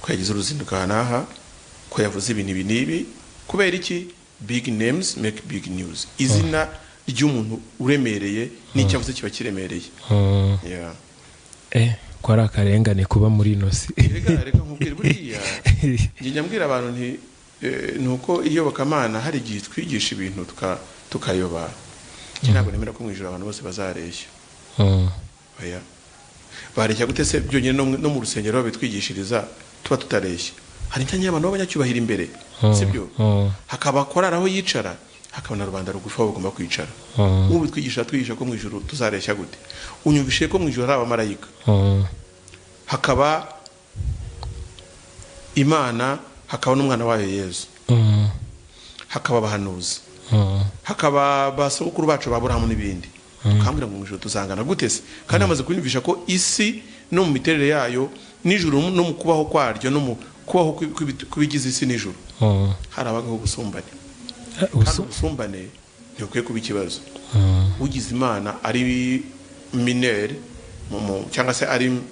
Speaker 1: ko yagize uruzinduko aha n'aha, ko yavuze ibintu ibi n'ibi. Kubera iki? Big names make big news. Izina ry'umuntu uremereye n'icyo avuze kiba kiremereye. Yeah.
Speaker 2: Ko ari akarengane kuba muri ino si.
Speaker 1: Reka nkubwire, buriya njye njya mbwira abantu nti ni uko iyobokamana hari igihe twigisha ibintu tukayoba. Njye ntabwo nemera ko mu ijuru abantu bose bazareshya. Oya, bareshya gute se? Byonyine no mu rusengero babitwigishiriza tuba tutareshya. Hari imyanya y'abantu b'abanyacyubahiro imbere, sibyo? Hakaba korari aho yicara, hakaba na rubanda rugufi aho bagomba kwicara. Ubu twigisha ko mu ijuru tuzareshya gute? Unyumvishe ko mu ijuru hari abamarayika, hakaba Imana, hakaba n'umwana wayo Yezu, hakaba abahanuzi, hakaba ba sogokuru bacu ba Aburahamu n'ibindi. Tukambwira ngo mu ijuru tuzangana gute se, kandi bamaze kunyumvisha ko isi no mu miterere yayo n'ijuru no mu kubaho kwaryo no mu kubaho kw'ibigize isi n'ijuru hari abagaho ubusumbane. Kandi ubusumbane ntibukwiye kuba ikibazo. Ugize Imana ari mineur cyangwa se ari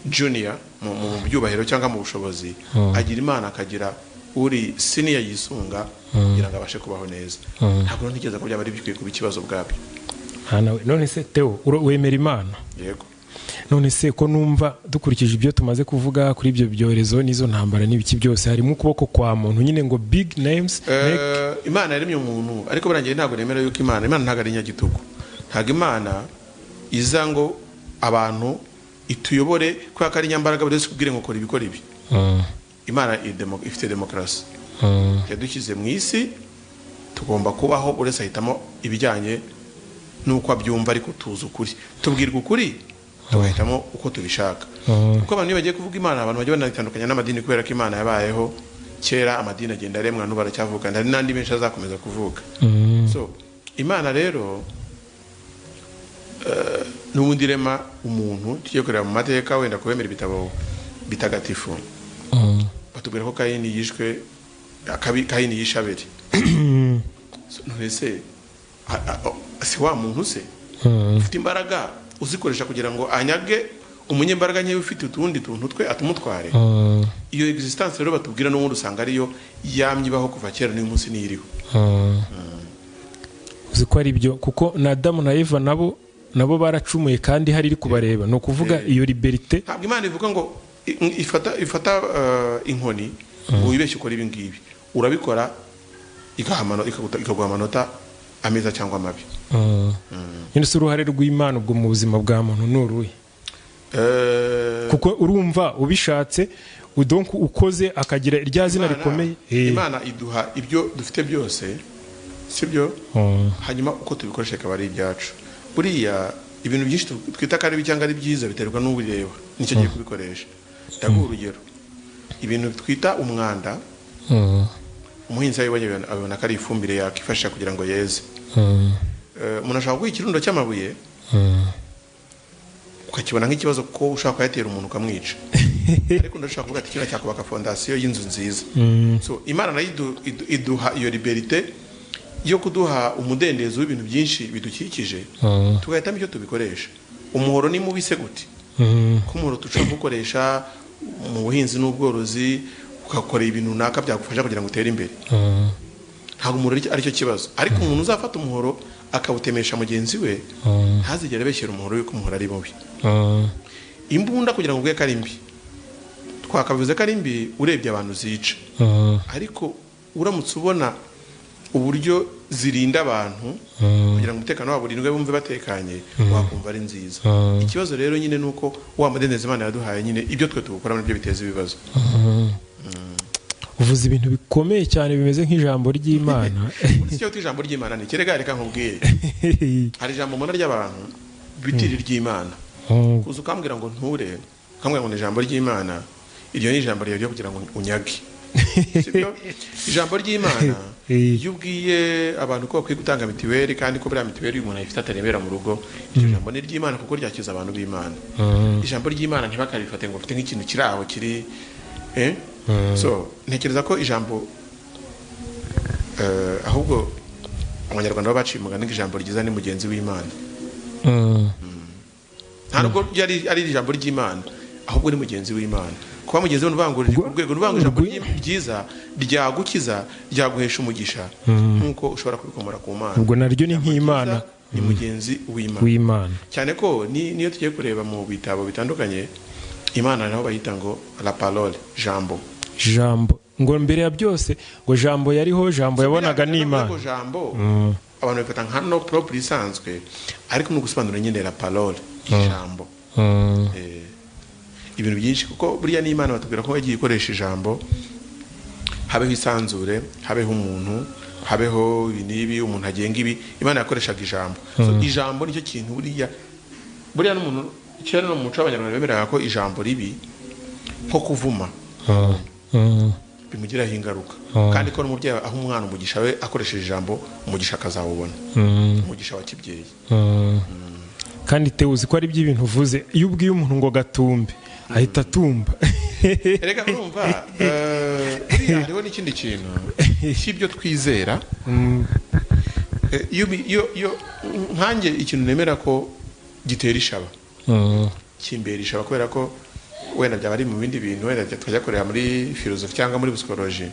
Speaker 1: junior mu byubahiro cyangwa mu bushobozi, agira Imana akagira uri senior yisunga kugira ngo abashe kubaho neza. Ntabwo ntekereza ko byaba ari bikwiye kuba ikibazo ubwabyo.
Speaker 2: None se Theo, wemera Imana?
Speaker 1: Yego.
Speaker 2: None se ko numva dukurikije ibyo tumaze kuvuga kuri ibyo byorezo n'izo ntambara n'ibiki byose, harimo ukuboko kwa muntu nyine, ngo big names make.
Speaker 1: Imana yaremye umuntu, ariko burangiye ntabwo nemera yuko Imana ntabwo ari inyagitugu. Ntabwo Imana iza ngo abantu ituyobore kubera ko ari inyambaraga, buri wese kubwire ngo kora ibi, kora ibi. Imana ifite demokarasi. Yadushyize mu isi, tugomba kubaho, buri wese ahitamo ibijyanye n'uko abyumva, ariko tuzi ukuri, tubwirwa ukuri, tugahitamo uko tubishaka. Kuko abantu iyo bagiye kuvuga Imana, abantu bajya banatandukanya n'amadini, kubera ko Imana yabayeho kera, amadini agenda aremwa, n'ubu aracyavuka, hari n'andi menshi azakomeza kuvuka. So Imana rero n'ubundi irema umuntu. Tugiye kureba mu mateka, wenda kubemera ibitabo bitagatifu, batubwira ko Kayini yishwe, Kayini yishe Abeli. So, none se si wa muntu se ufite imbaraga uzikoresha kugira ngo anyage umunyembaraga nke ufite utundi tuntu twe atumutware? Iyo existence rero batubwira n'ubundi usanga ariyo yamye ibaho kuva kera, n'uyu munsi niyo iriho.
Speaker 2: Uzi ko ari byo, kuko na Adamu na Eva nabo baracumuye kandi hari iri kubareba. Ni ukuvuga iyo liberté.
Speaker 1: Ntabwo Imana ivuga ngo ifata inkoni ngo wibeshye ukora ibi ngibi, urabikora ikaguha amanota ameza cyangwa amabi.
Speaker 2: Nyine se uruhare rw'Imana ubwo mu buzima bwa muntu ni uruhe? Kuko urumva ubishatse, donc ukoze akagira irya zina rikomeye.
Speaker 1: Imana iduha ibyo dufite byose, sibyo? Hanyuma uko tubikoresha ikaba ari ibyacu. Buriya ibintu byinshi twita ko ari bibi cyangwa ari byiza biterwa n'ubireba nicyo agiye kubikoresha. Ndaguha urugero, ibintu twita umwanda, umuhinzi yabibonye abibona ko ari ifumbire yakifashisha kugira ngo yeze. Umuntu ashobora kuguha ikirundo cy'amabuye, ukakibona nk'ikibazo ko ushaka kuyatera umuntu ukamwica, ariko ndashaka kuvuga ati kino cyakubaka fondasiyo y'inzu nziza. So Imana nayo iduha iyo liberté yo kuduha umudendezo w'ibintu byinshi bidukikije, tugahitamo icyo tubikoresha. Umuhoro ni mubi se gute? Ko umuhoro dushobora kuwukoresha mu buhinzi n'ubworozi, ugakora ibintu runaka byagufasha kugira ngo utere imbere. Ntabwo umuhoro aricyo kibazo, ariko umuntu uzafata umuhoro akawutemesha mugenzi we, ntazigere abeshyera umuhoro yuko umuhoro ari mubi. Imbunda kugira ngo ubwe ko ari mbi, Twakavuze ko ari mbi urebye abantu zica, ariko uramutse ubona uburyo zirinda abantu kugira ngo umutekano wabo urindwe bumve batekanye, wakumva ari nziza. Ikibazo rero nyine nuko wa mudendezo Imana yaduhaye nyine ibyo twe tubukora nibyo biteza ibibazo.
Speaker 2: Uvuze ibintu bikomeye cyane bimeze nk'ijambo ry'Imana.
Speaker 1: Icyo ijambo ry'Imana ni kerega reka nkubwire. Hari ijambo mbona ry'abantu bitiri ry'Imana. Kuza ukambwira ngo nture, ukambwira ngo ni ijambo ry'Imana, iryo ni ijambo ryo kugira ngo unyage. Sibyo? Ijambo ry'Imana iyo ubwiye abantu ko bakwiye gutanga mitiweli kandi ko buriya mitiweli umuntu ayifite atarembera mu rugo, iryo jambo ni ry'Imana kuko ryakiza abantu b'Imana. Ijambo ry'Imana ntibakarifate ngo bafite nk'ikintu kiri aho kiri So ntekereza ko ijambo ahubwo abanyarwanda baciye umugani ngo ijambo ryiza ni mugenzi w'Imana. Ntabwo ari ijambo ry'Imana ahubwo ni mugenzi w'Imana. Kuba mugenzi we n'ubangurira ku rwego n'ubangurira ijambo ryiza ryagukiza ryaguhesha umugisha nkuko ushobora kubikomora ku Mana.
Speaker 2: Ubwo naryo ni nk'Imana,
Speaker 1: ni mugenzi w'Imana. Cyane ko niyo tugiye kureba mu bitabo bitandukanye Imana naho bayita ngo la parole, jambo.
Speaker 2: Jambo ngo mbere ya byose ngo jambo yariho, jambo yabonaga n'Imana.
Speaker 1: Ngo jambo abantu bifata nka no propre isanzwe, ariko no gusobanura nyine la parole, ijambo. Ibintu byinshi kuko buriya n'Imana batubwira ko yagiye ikoresha ijambo, habeho isanzure, habeho umuntu, habeho ibi n'ibi, umuntu agenga ibi, Imana yakoreshaga ijambo. So ijambo nicyo kintu buriya n'umuntu kera no mu muco w'abanyarwanda bemeraga ko ijambo ribi nko kuvuma bimugiraho ingaruka, kandi ko n'umubyeyi aho umwana umugisha we akoresheje ijambo umugisha akazawubona, umugisha wa kibyeyi.
Speaker 2: Kandi te uzi ko ari by'ibintu uvuze, iyo ubwiye umuntu ngo gatumbe ahita atumba.
Speaker 1: Erega urumva buriya hariho n'ikindi kintu cy'ibyo twizera. Iyo nkanjye ikintu nemera ko gitera ishaba, kimbera ishaba kubera ko wenda byaba ari mu bindi bintu, wenda twajya kureba muri filosofi cyangwa muri psychology.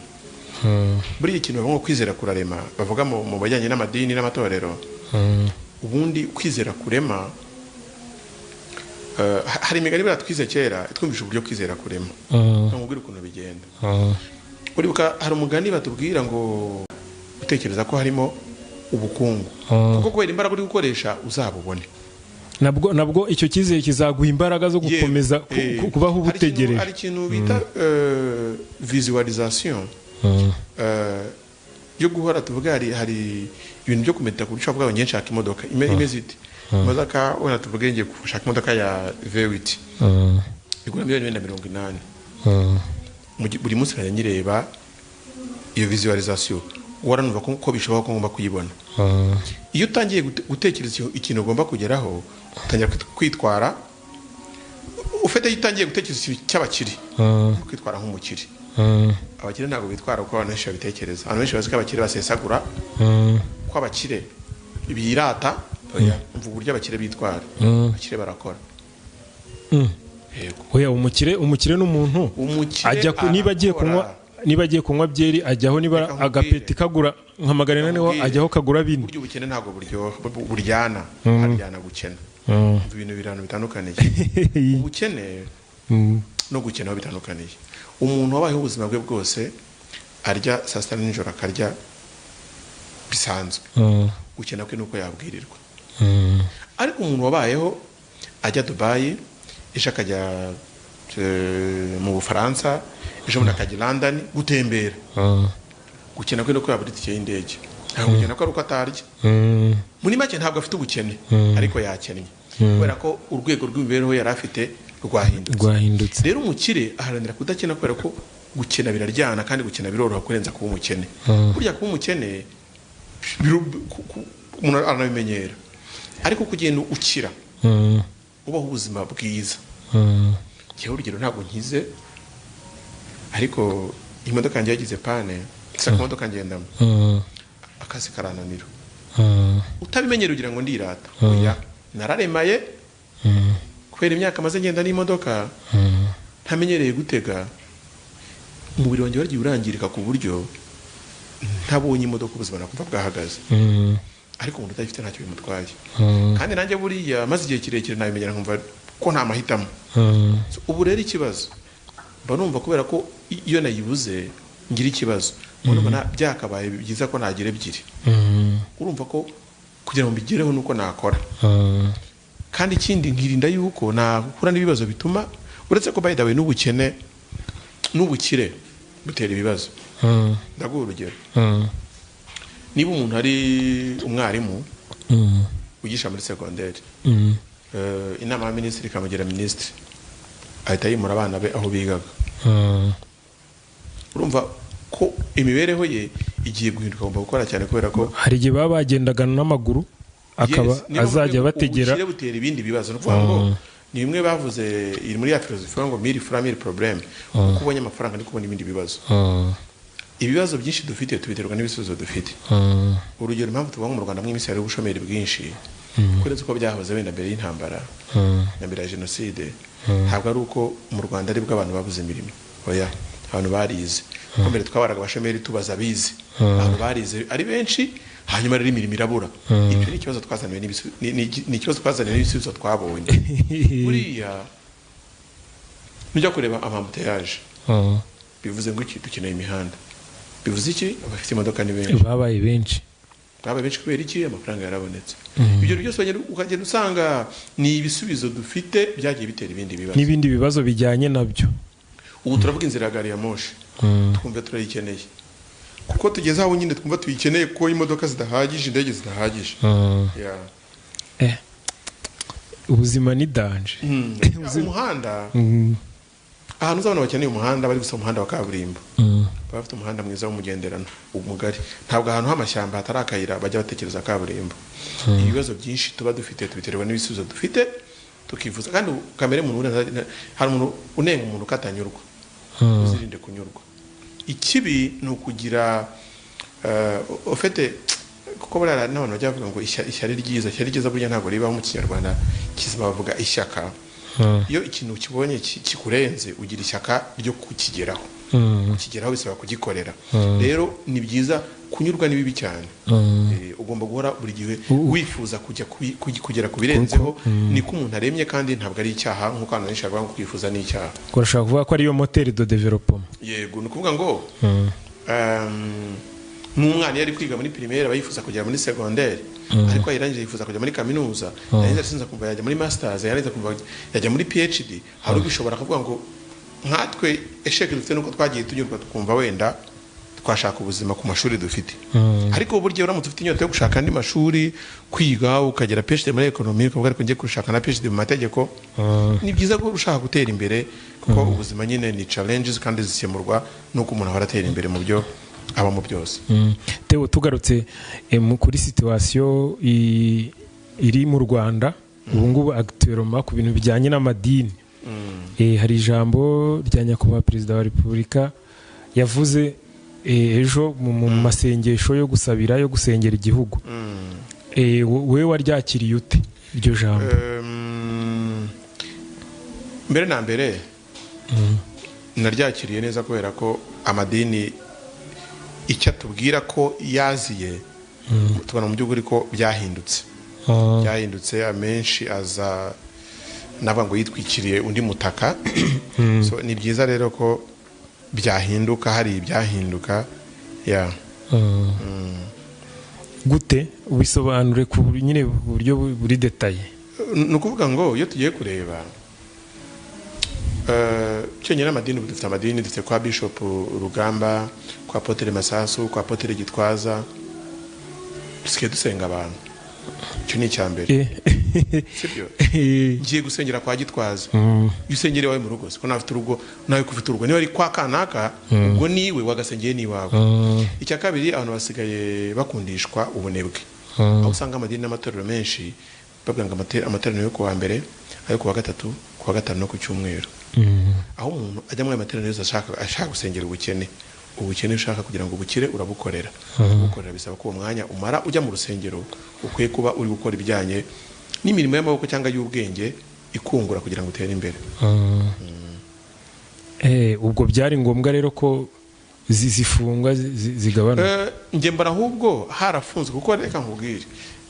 Speaker 1: Buriya ikintu bavuga ngo kwizera kurarema, bavuga mu bajyanye n'amadini n'amatorero. Ubundi kwizera kurema, hari imigani buriya twize kera itwumvisha uburyo kwizera kurema. Nkubwira ukuntu bigenda. Uribuka hari umugani batubwira ngo utekereza ko harimo ubukungu, kuko kubera imbaraga uri gukoresha uzabubone.
Speaker 2: Nabwo icyo cyizere kizaguha imbaraga zo gukomeza kubaho ubutegereje.
Speaker 1: Hari ikintu bita visualisation yo guhora tuvuga hari ibintu byo kumeta ku ushobora kuvuga ngo nshaka imodoka imeze ite, imodoka wenda tuvuge ngiye gushaka imodoka ya V8 igura 280,000,000. Buri munsi nkajya nyireba iyo visualisation, waranumva ko bishoboka ko ngomba kuyibona. Iyo utangiye gutekereza ikintu ugomba kugeraho, utangira kwitwara ufite. Iyo utangiye gutekereza ikintu cy'abakire, kwitwara nk'umukire. Abakire ntabwo bitwara uko abantu benshi babitekereza. Abantu benshi bazi ko abakire basesagura, ko abakire birata. Oya, umva uburyo abakire bitwara. Abakire barakora. Yego.
Speaker 2: Oya, umukire n'umuntu ajya niba agiye kunywa, niba agiye kunywa byeri ajyaho, niba agapeti kagura nka 400 ajyaho kagura 4.
Speaker 1: Buryo ubukene ntabwo buryoha, buryana, haryana gukena. Ibintu birano bitandukaniye. Ubukene no gukena bitandukaniye. Umuntu wabayeho ubuzima bwe bwose arya saa sita nijoro akarya bisanzwe, gukena kwe nuko yabwirirwa. Ariko umuntu wabayeho ajya Dubai, ejo akajya mu Bufaransa, ejo bundi akajya London gutembera, gukena kwe nuko yabura itike y'indege. Ntabwo gukena ko ari uko atarya. Muri make ntabwo afite ubukene, ariko yakennye kubera ko urwego rw'imibereho yari afite rwahindutse. Rero umukire aharanira kudakena kubera ko gukena biraryana, kandi gukena biroroha kurenza kuba umukene. Burya kuba umukene umuntu aranabimenyera, ariko kugenda ukira ubaho ubuzima bwiza. Njyewe urugero ntabwo nkize, ariko imodoka yanjye yagize pane, isa imodoka ngendamo, akazi karananira. Utabimenyera ugira ngo ndirata. Oya, nararemaye kubera imyaka maze ngenda n'imodoka ntamenyereye gutega, umubiri wanjye wagiye urangirika ku buryo ntabonye imodoka ubuzima nakumva bwahagaze. Ariko umuntu utayifite ntacyo bimutwaye. Kandi nanjye buriya maze igihe kirekire nabimenyera nkumva ko nta mahitamo. Ubu rero ikibazo Mba numva kubera ko iyo nayibuze ngira ikibazo, mbona byakabaye byiza ko nagira ebyiri. Urumva ko kugira ngo mbigereho nuko nakora. Kandi ikindi nkirinda yuko nahura n'ibibazo bituma, uretse ko by the way n'ubukene n'ubukire butera ibibazo. Ndaguha urugero. Niba umuntu ari umwarimu wigisha muri segonderi, inama ya minisitiri ikamugira minisitiri, ahita yimura abana be aho bigaga. Urumva ko imibereho ye igiye guhinduka, agomba gukora cyane kubera ko
Speaker 2: hari igihe baba bagendaga n'amaguru, akaba azajya bategera.
Speaker 1: Ubukire butera ibindi bibazo. Ni ukuvuga ngo ni bimwe bavuze iri muri ya filozofi ngo mille francs mille problèmes. Uko ubonye amafaranga niko ubona ibindi bibazo. Ibibazo byinshi dufite tubiterwa n'ibisubizo dufite. Urugero, impamvu tuvuga ngo mu Rwanda mw'iminsi hari ubushomeri bwinshi kuretse uko byahoze wenda mbere y'intambara na mbere ya jenoside, ntabwo ari uko mu Rwanda aribwo abantu babuze imirimo. Oya, abantu barize. Kuko mbere twabaraga abashomeri tubaza abize, abantu barize ari benshi, hanyuma rero imirimo irabura. Ibyo ni ikibazo twazaniwe ni ikibazo twazaniwe n'ibisubizo twabonye. Buriya nujya kureba ama embouteillages, bivuze ngo iki? Dukeneye imihanda. Bivuze iki? Abafite imodoka ni benshi.
Speaker 2: Babaye benshi.
Speaker 1: Babaye benshi kubera iki? Amafaranga yarabonetse. Ibyo byose ukagenda usanga ni ibisubizo dufite byagiye bitera ibindi bibazo,
Speaker 2: n'ibindi bibazo bijyanye nabyo.
Speaker 1: Ubu turavuga inzira ya gari ya moshi, twumva turayikeneye kuko tugeze aho nyine twumva tuyikeneye, kuko imodoka zidahagije, indege zidahagije.
Speaker 2: Ubuzima ni danger.
Speaker 1: Umuhanda, ahantu uzabona bakeneye umuhanda bari gusa umuhanda wa kaburimbo, bafite umuhanda mwiza w'umugenderano umugari. Ntabwo ahantu h'amashyamba hatari akayira bajya batekereza kaburimbo. Ibibazo byinshi tuba dufite tubiterwa n'ibisubizo dufite, tukifuza. Kandi kamere muntu, hari umuntu unenga umuntu katanyurwa. Uzirinde kunyurwa. Ikibi ni ukugira ufite, kuko buriya n'abantu bajya bavuga ngo ishyari ryiza, ishyari ryiza burya ntabwo ribaho mu Kinyarwanda kizima, bavuga ishyaka. Iyo ikintu ukibonye kikurenze ugira ishyaka ryo kukigeraho. Kukigeraho bisaba kugikorera. Rero ni byiza kunyurwa ni bibi cyane. Ugomba guhora buri gihe wifuza kujya kugera ku birenzeho. Niko umuntu aremye, kandi ntabwo ari icyaha nk'uko abantu benshi bavuga ngo kwifuza ni icyaha.
Speaker 2: Urashaka kuvuga ko ariyo moteri de développement?
Speaker 1: Yego, ni ukuvuga ngo n'umwana iyo ari kwiga muri primaire aba yifuza kugera muri secondaire, ariko yarangije yifuza kujya muri kaminuza, yarangiza asinza kumva yajya muri masters, yarangiza kumva yajya muri PhD. Hari ubishobora kuvuga ngo nkatwe échec dufite nuko twagiye tunyurwa tukumva wenda twashaka ubuzima ku mashuri dufite. Ariko burya uramutse ufite inyota yo gushaka andi mashuri, kwiga ukagera PhD muri economy, ukavuga ariko ngiye gushaka na PhD mu mategeko, ni byiza ko ushaka gutera imbere, kuko ubuzima nyine ni challenges kandi zikemurwa nuko umuntu ahora atera imbere mu byo abamo byose.
Speaker 2: Theo, tugarutse kuri situation iri mu Rwanda ubu ngubu actuellement ku bintu bijyanye n'amadini, hari ijambo rya nyakubahwa Perezida wa Repubulika yavuze ejo mu masengesho yo gusabira, yo gusengera igihugu. Wowe waryakiriye ute iryo jambo?
Speaker 1: Mbere na mbere naryakiriye neza, kubera ko amadini icyo atubwira ko yaziye, tubona mu by'ukuri ko byahindutse. Byahindutse, amenshi aza navuga ngo yitwikiriye undi mutaka. So ni byiza rero ko byahinduka, hari ibyahinduka ya.
Speaker 2: Gute? Ubisobanure ku nyine buryo buri détaillé.
Speaker 1: Ni ukuvuga ngo iyo tugiye kureba cyonyine amadini, ubu dufite amadini, dufite kwa Bishop Rugamba, kwa Apotre Masasu, kwa Apotre Gitwaza, dusigaye dusenga abantu. Icyo ni icya mbere, sibyo? Ngiye gusengera kwa Gitwaza, iyo usengera iwawe mu rugo, siko nawe ufite urugo, nawe ko ufite urugo, niba ari kwa kanaka ubwo niwe wagasengeye n'iwawe. Icya kabiri, abantu basigaye bakundishwa ubunebwe, aho usanga amadini n'amatorero menshi bavuga ngo amateraniro yo kuwa mbere, ayo kuwa gatatu, kuwa gatanu no ku cyumweru, aho umuntu ajya muri ayo materaniro yose ashaka gusengera ubukene. Ubukene ushaka kugira ngo ubukire urabukorera. Kubukorera bisaba ko uwo mwanya umara ujya mu rusengero ukwiye kuba uri gukora ibijyanye n'imirimo y'amaboko cyangwa y'ubwenge ikungura kugira ngo utere imbere.
Speaker 2: Ubwo byari ngombwa rero ko zifungwa, zigabanuka?
Speaker 1: Njye mbona ahubwo harafunzwe, kuko reka nkubwire,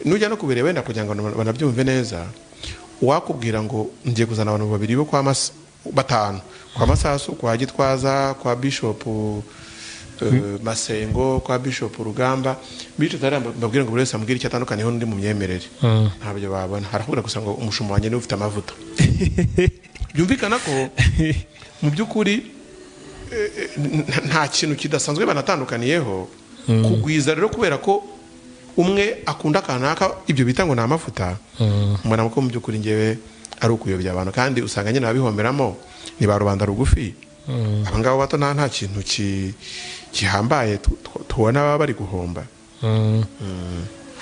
Speaker 1: nujya no kubireba wenda kugira ngo banabyumve neza, uwakubwira ngo ngiye kuzana abantu babiri bo kwa batanu, kwa Masasu, kwa Gitwaza, kwa Bishop Masengo, kwa Bishop Rugamba, bityo mbabwira ngo buri wese ambwire icyo atandukaniyeho n'undi mu myemerere, ntabyo babona. Harakubwira gusa ngo umushumba wanjye niwe ufite amavuta. Byumvikana ko mu by'ukuri nta kintu kidasanzwe banatandukaniyeho. Kugwiza rero kubera ko umwe akunda kanaka ibyo bita ngo ni amavuta, mbona ko mu by'ukuri ngewe ari ukuyobya abantu, kandi usanga nyine ababihomberamo ni ba rubanda rugufi. Aba ngabo bato nta kintu gihambaye tubona baba bari guhomba.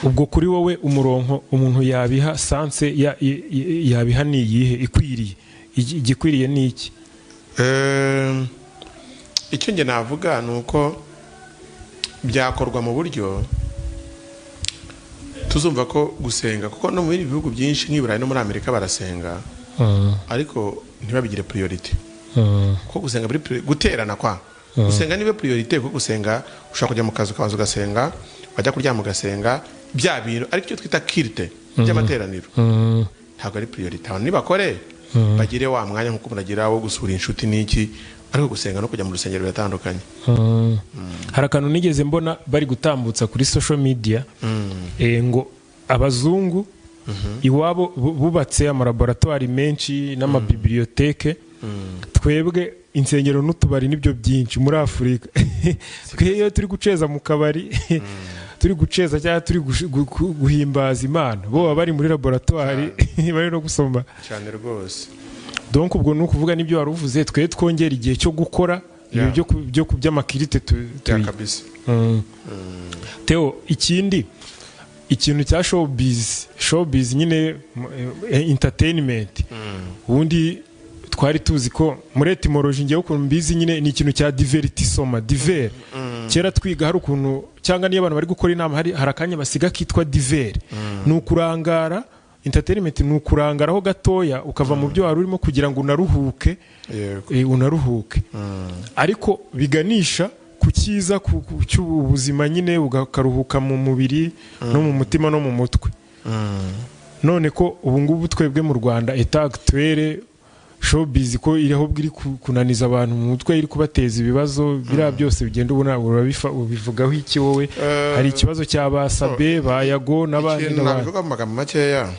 Speaker 2: Ubwo kuri wowe umuronko umuntu yabiha sanse yabiha ni iyihe ikwiriye, igikwiriye ni iki?
Speaker 1: Icyo nge navuga ni uko byakorwa mu buryo tuzumva ko gusenga, kuko no mu bindi bihugu byinshi nk'i Burayi no muri Amerika barasenga, ariko ntibabigire priority. Kuko gusenga guterana kwa gusenga nibe priority, kuko gusenga ushobora kujya mu kazi ukabanza ugasenga, wajya kuryama ugasenga, bya bintu ariko icyo twita kirite by'amateraniro ntabwo ari priority. Abantu nibakore bagire wa mwanya nkuko munagira wo gusura inshuti n'iki, ariko gusenga no kujya mu rusengero biratandukanye.
Speaker 2: Hari akantu nigeze mbona bari gutambutsa kuri social media, ngo abazungu iwabo bubatse amalaboratoire menshi n'amabiblioteke, twebwe insengero n'utubari nibyo byinshi muri Afurika. Twe iyo turi guceza mu kabari, turi guceza cyangwa turi guhimbaza Imana, bo baba bari muri laboratoire bari no gusoma
Speaker 1: cyane rwose.
Speaker 2: Donc ubwo ni ukuvuga n'ibyo wari uvuze, twe twongera igihe cyo gukora ibyo byo by'amakirite
Speaker 1: kabisa.
Speaker 2: Theo, ikindi ikintu cya showbiz nyine entertainment, ubundi twari tuzi ko muri etymology ngiye ukuntu mbizi nyine ni ikintu cya divertissement, diver. Kera twiga hari ukuntu cyangwa niyo abantu bari gukora inama hari akanya basiga kitwa diver, ni ukurangara. Entertainment ni ukurangaraho gatoya ukava mu byo wari urimo kugira ngo unaruhuke, unaruhuke. Ariko biganisha ku cyiza cy'ubuzima nyine, ukaruhuka mu mubiri no mu mutima no mu mutwe. None ko ubu ngubu twebwe mu Rwanda état actuel showbiz ko iriho bwiri kunaniza abantu mu mutwe, iri kubateza ibibazo biriya byose bigenda ubona, ubivugaho iki wowe? Hari ikibazo cya ba Sabe, ba Yago n'abandi
Speaker 1: n'abandi. Nabivuga mu magambo makeya.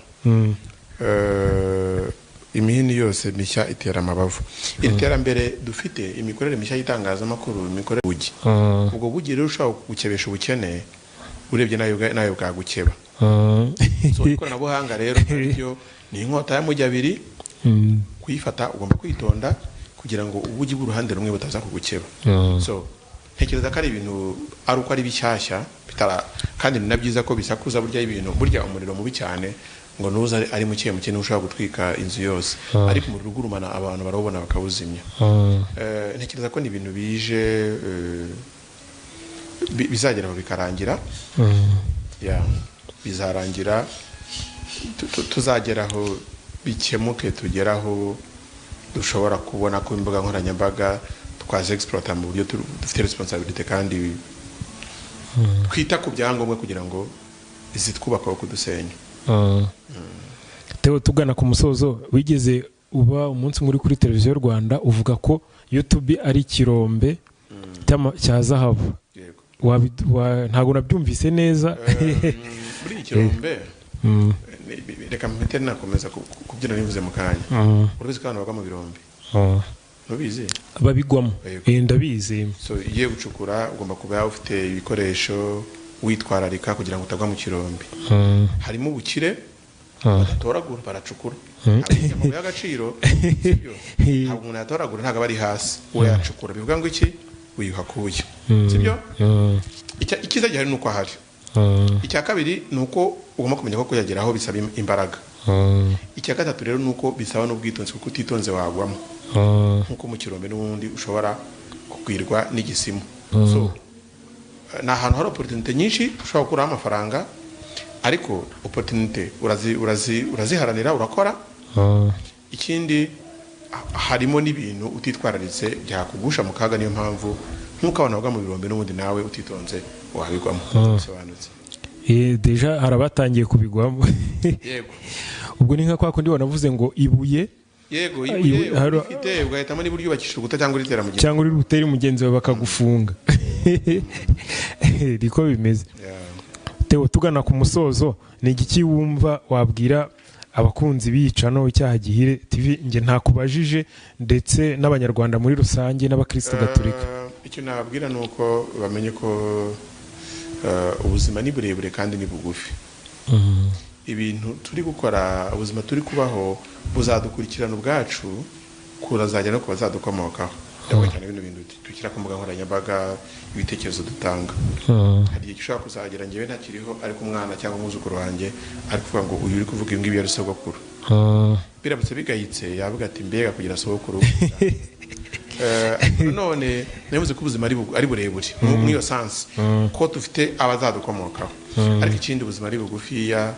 Speaker 1: Imihini yose mishya itera amabavu. Iri terambere dufite, imikorere mishya y'itangazamakuru, imikorere bugi. Ubwo bugi rero ushobora gukebesha ubukene, urebye nayo bwagukeba. So ikoranabuhanga rero naryo ni inkota ya mujyi abiri, kuyifata ugomba kwitonda kugira ngo ubugi bw'uruhande rumwe butaza kugukeba. So ntekereza ko ari ibintu ari uko ari bishyashya bitara, kandi ni na byiza ko bisakuza burya ibintu, burya umuriro mubi cyane ngo nuza ari muke muke ushobora gutwika inzu yose, ariko umuriro ugurumana abantu barawubona bakawuzimya. Ntekereza ko ni ibintu bije bizagera aho bikarangira. Bizarangira, tuzageraho bikemuke, tugeraho dushobora kubona ko imbuga nkoranyambaga twaze exploiter mu buryo dufite responsibility, kandi twita ku byangombwa kugira ngo izitwubaka aho kudusenya.
Speaker 2: Theo, tugana ku musozo, wigeze uba umunsi muri kuri televiziyo Rwanda uvuga ko YouTube ari ikirombe cya zahabu. Ntabwo nabyumvise neza.
Speaker 1: Muri ikirombe reka mpite nakomeza kubyina nivuze mu kanya. Urabizi ko abantu bagwa mu birombe? Ntubizi?
Speaker 2: Babigwamo. Ndabizi.
Speaker 1: So igiye gucukura ugomba kuba ufite ibikoresho, witwararika kugira ngo utagwa mu kirombe. Harimo ubukire badatoragura, baracukura. Amabuye y'agaciro sibyo, ntabwo umuntu yatoragura, ntabwo ari hasi, we yacukura. Bivuga ngo iki? Wiyuha kuya, sibyo? Icyiza gihari ni uko ahari. Icya kabiri ni uko ugomba kumenya ko kuyageraho bisaba imbaraga. Icya gatatu rero ni uko bisaba n'ubwitonzi, kuko utitonze wagwamo. Nkuko mu kirombe n'ubundi ushobora kugwirwa n'igisimu. So ni ahantu hari opportunity nyinshi ushobora gukuraho amafaranga, ariko opportunity uraziharanira, urakora. Ikindi harimo n'ibintu utitwararitse byakugusha mu kaga, niyo mpamvu nkuko abantu bagwa mu birombe n'ubundi nawe utitonze wabigwamo. Bisobanutse.
Speaker 2: Deja harabatangiye kubigwamo.
Speaker 1: Yego.
Speaker 2: Ubwo ni nka kwa kundi wanavuze ngo ibuye
Speaker 1: Yego, ibuye ufite ugahitamo niba uryubakisha urukuta cyangwa uritera mugenzi,
Speaker 2: cyangwa uri butere mugenzi wawe bakagufunga. Niko bimeze. Theo, tugana ku musozo, ni igiki wumva wabwira abakunzi b'iyicano Icyaha Gihire TV? Nge ntakubajije, ndetse n'abanyarwanda muri rusange n'abakristo gatolika.
Speaker 1: Icyo nababwira ni uko bamenye ko ubuzima ni burebure kandi ni bugufi. Ibintu turi gukora, ubuzima turi kubaho buzadukurikirana ubwacu, kurazajya no kubazadukomokaho. Ndavuga cyane bino bintu dushyira ku mbuga nkoranyambaga, ibitekerezo dutanga. Hari igihe gishobora kuzagera njyewe ntakiriho, ariko umwana cyangwa umwuzukuru wanjye ari kuvuga ngo uyu uri kuvuga ibi ngibi yari sogokuru. Biramutse bigayitse yavuga ati mbega kugira sogokuru. None navuze ko ubuzima ari burebure muri iyo sansi, ko dufite abazadukomokaho. Ariko ikindi, ubuzima ari bugufiya,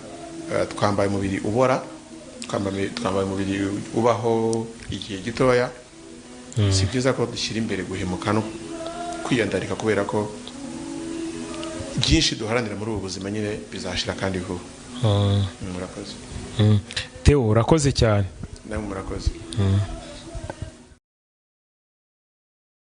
Speaker 1: twambaye umubiri ubora, twambaye umubiri ubaho igihe gitoya. Si byiza ko dushyira imbere guhemuka no kwiyandarika, kubera ko byinshi duharanira muri ubu buzima nyine bizashira kandi vuba. Murakoze.
Speaker 2: Theo, urakoze cyane.
Speaker 1: Namwe murakoze.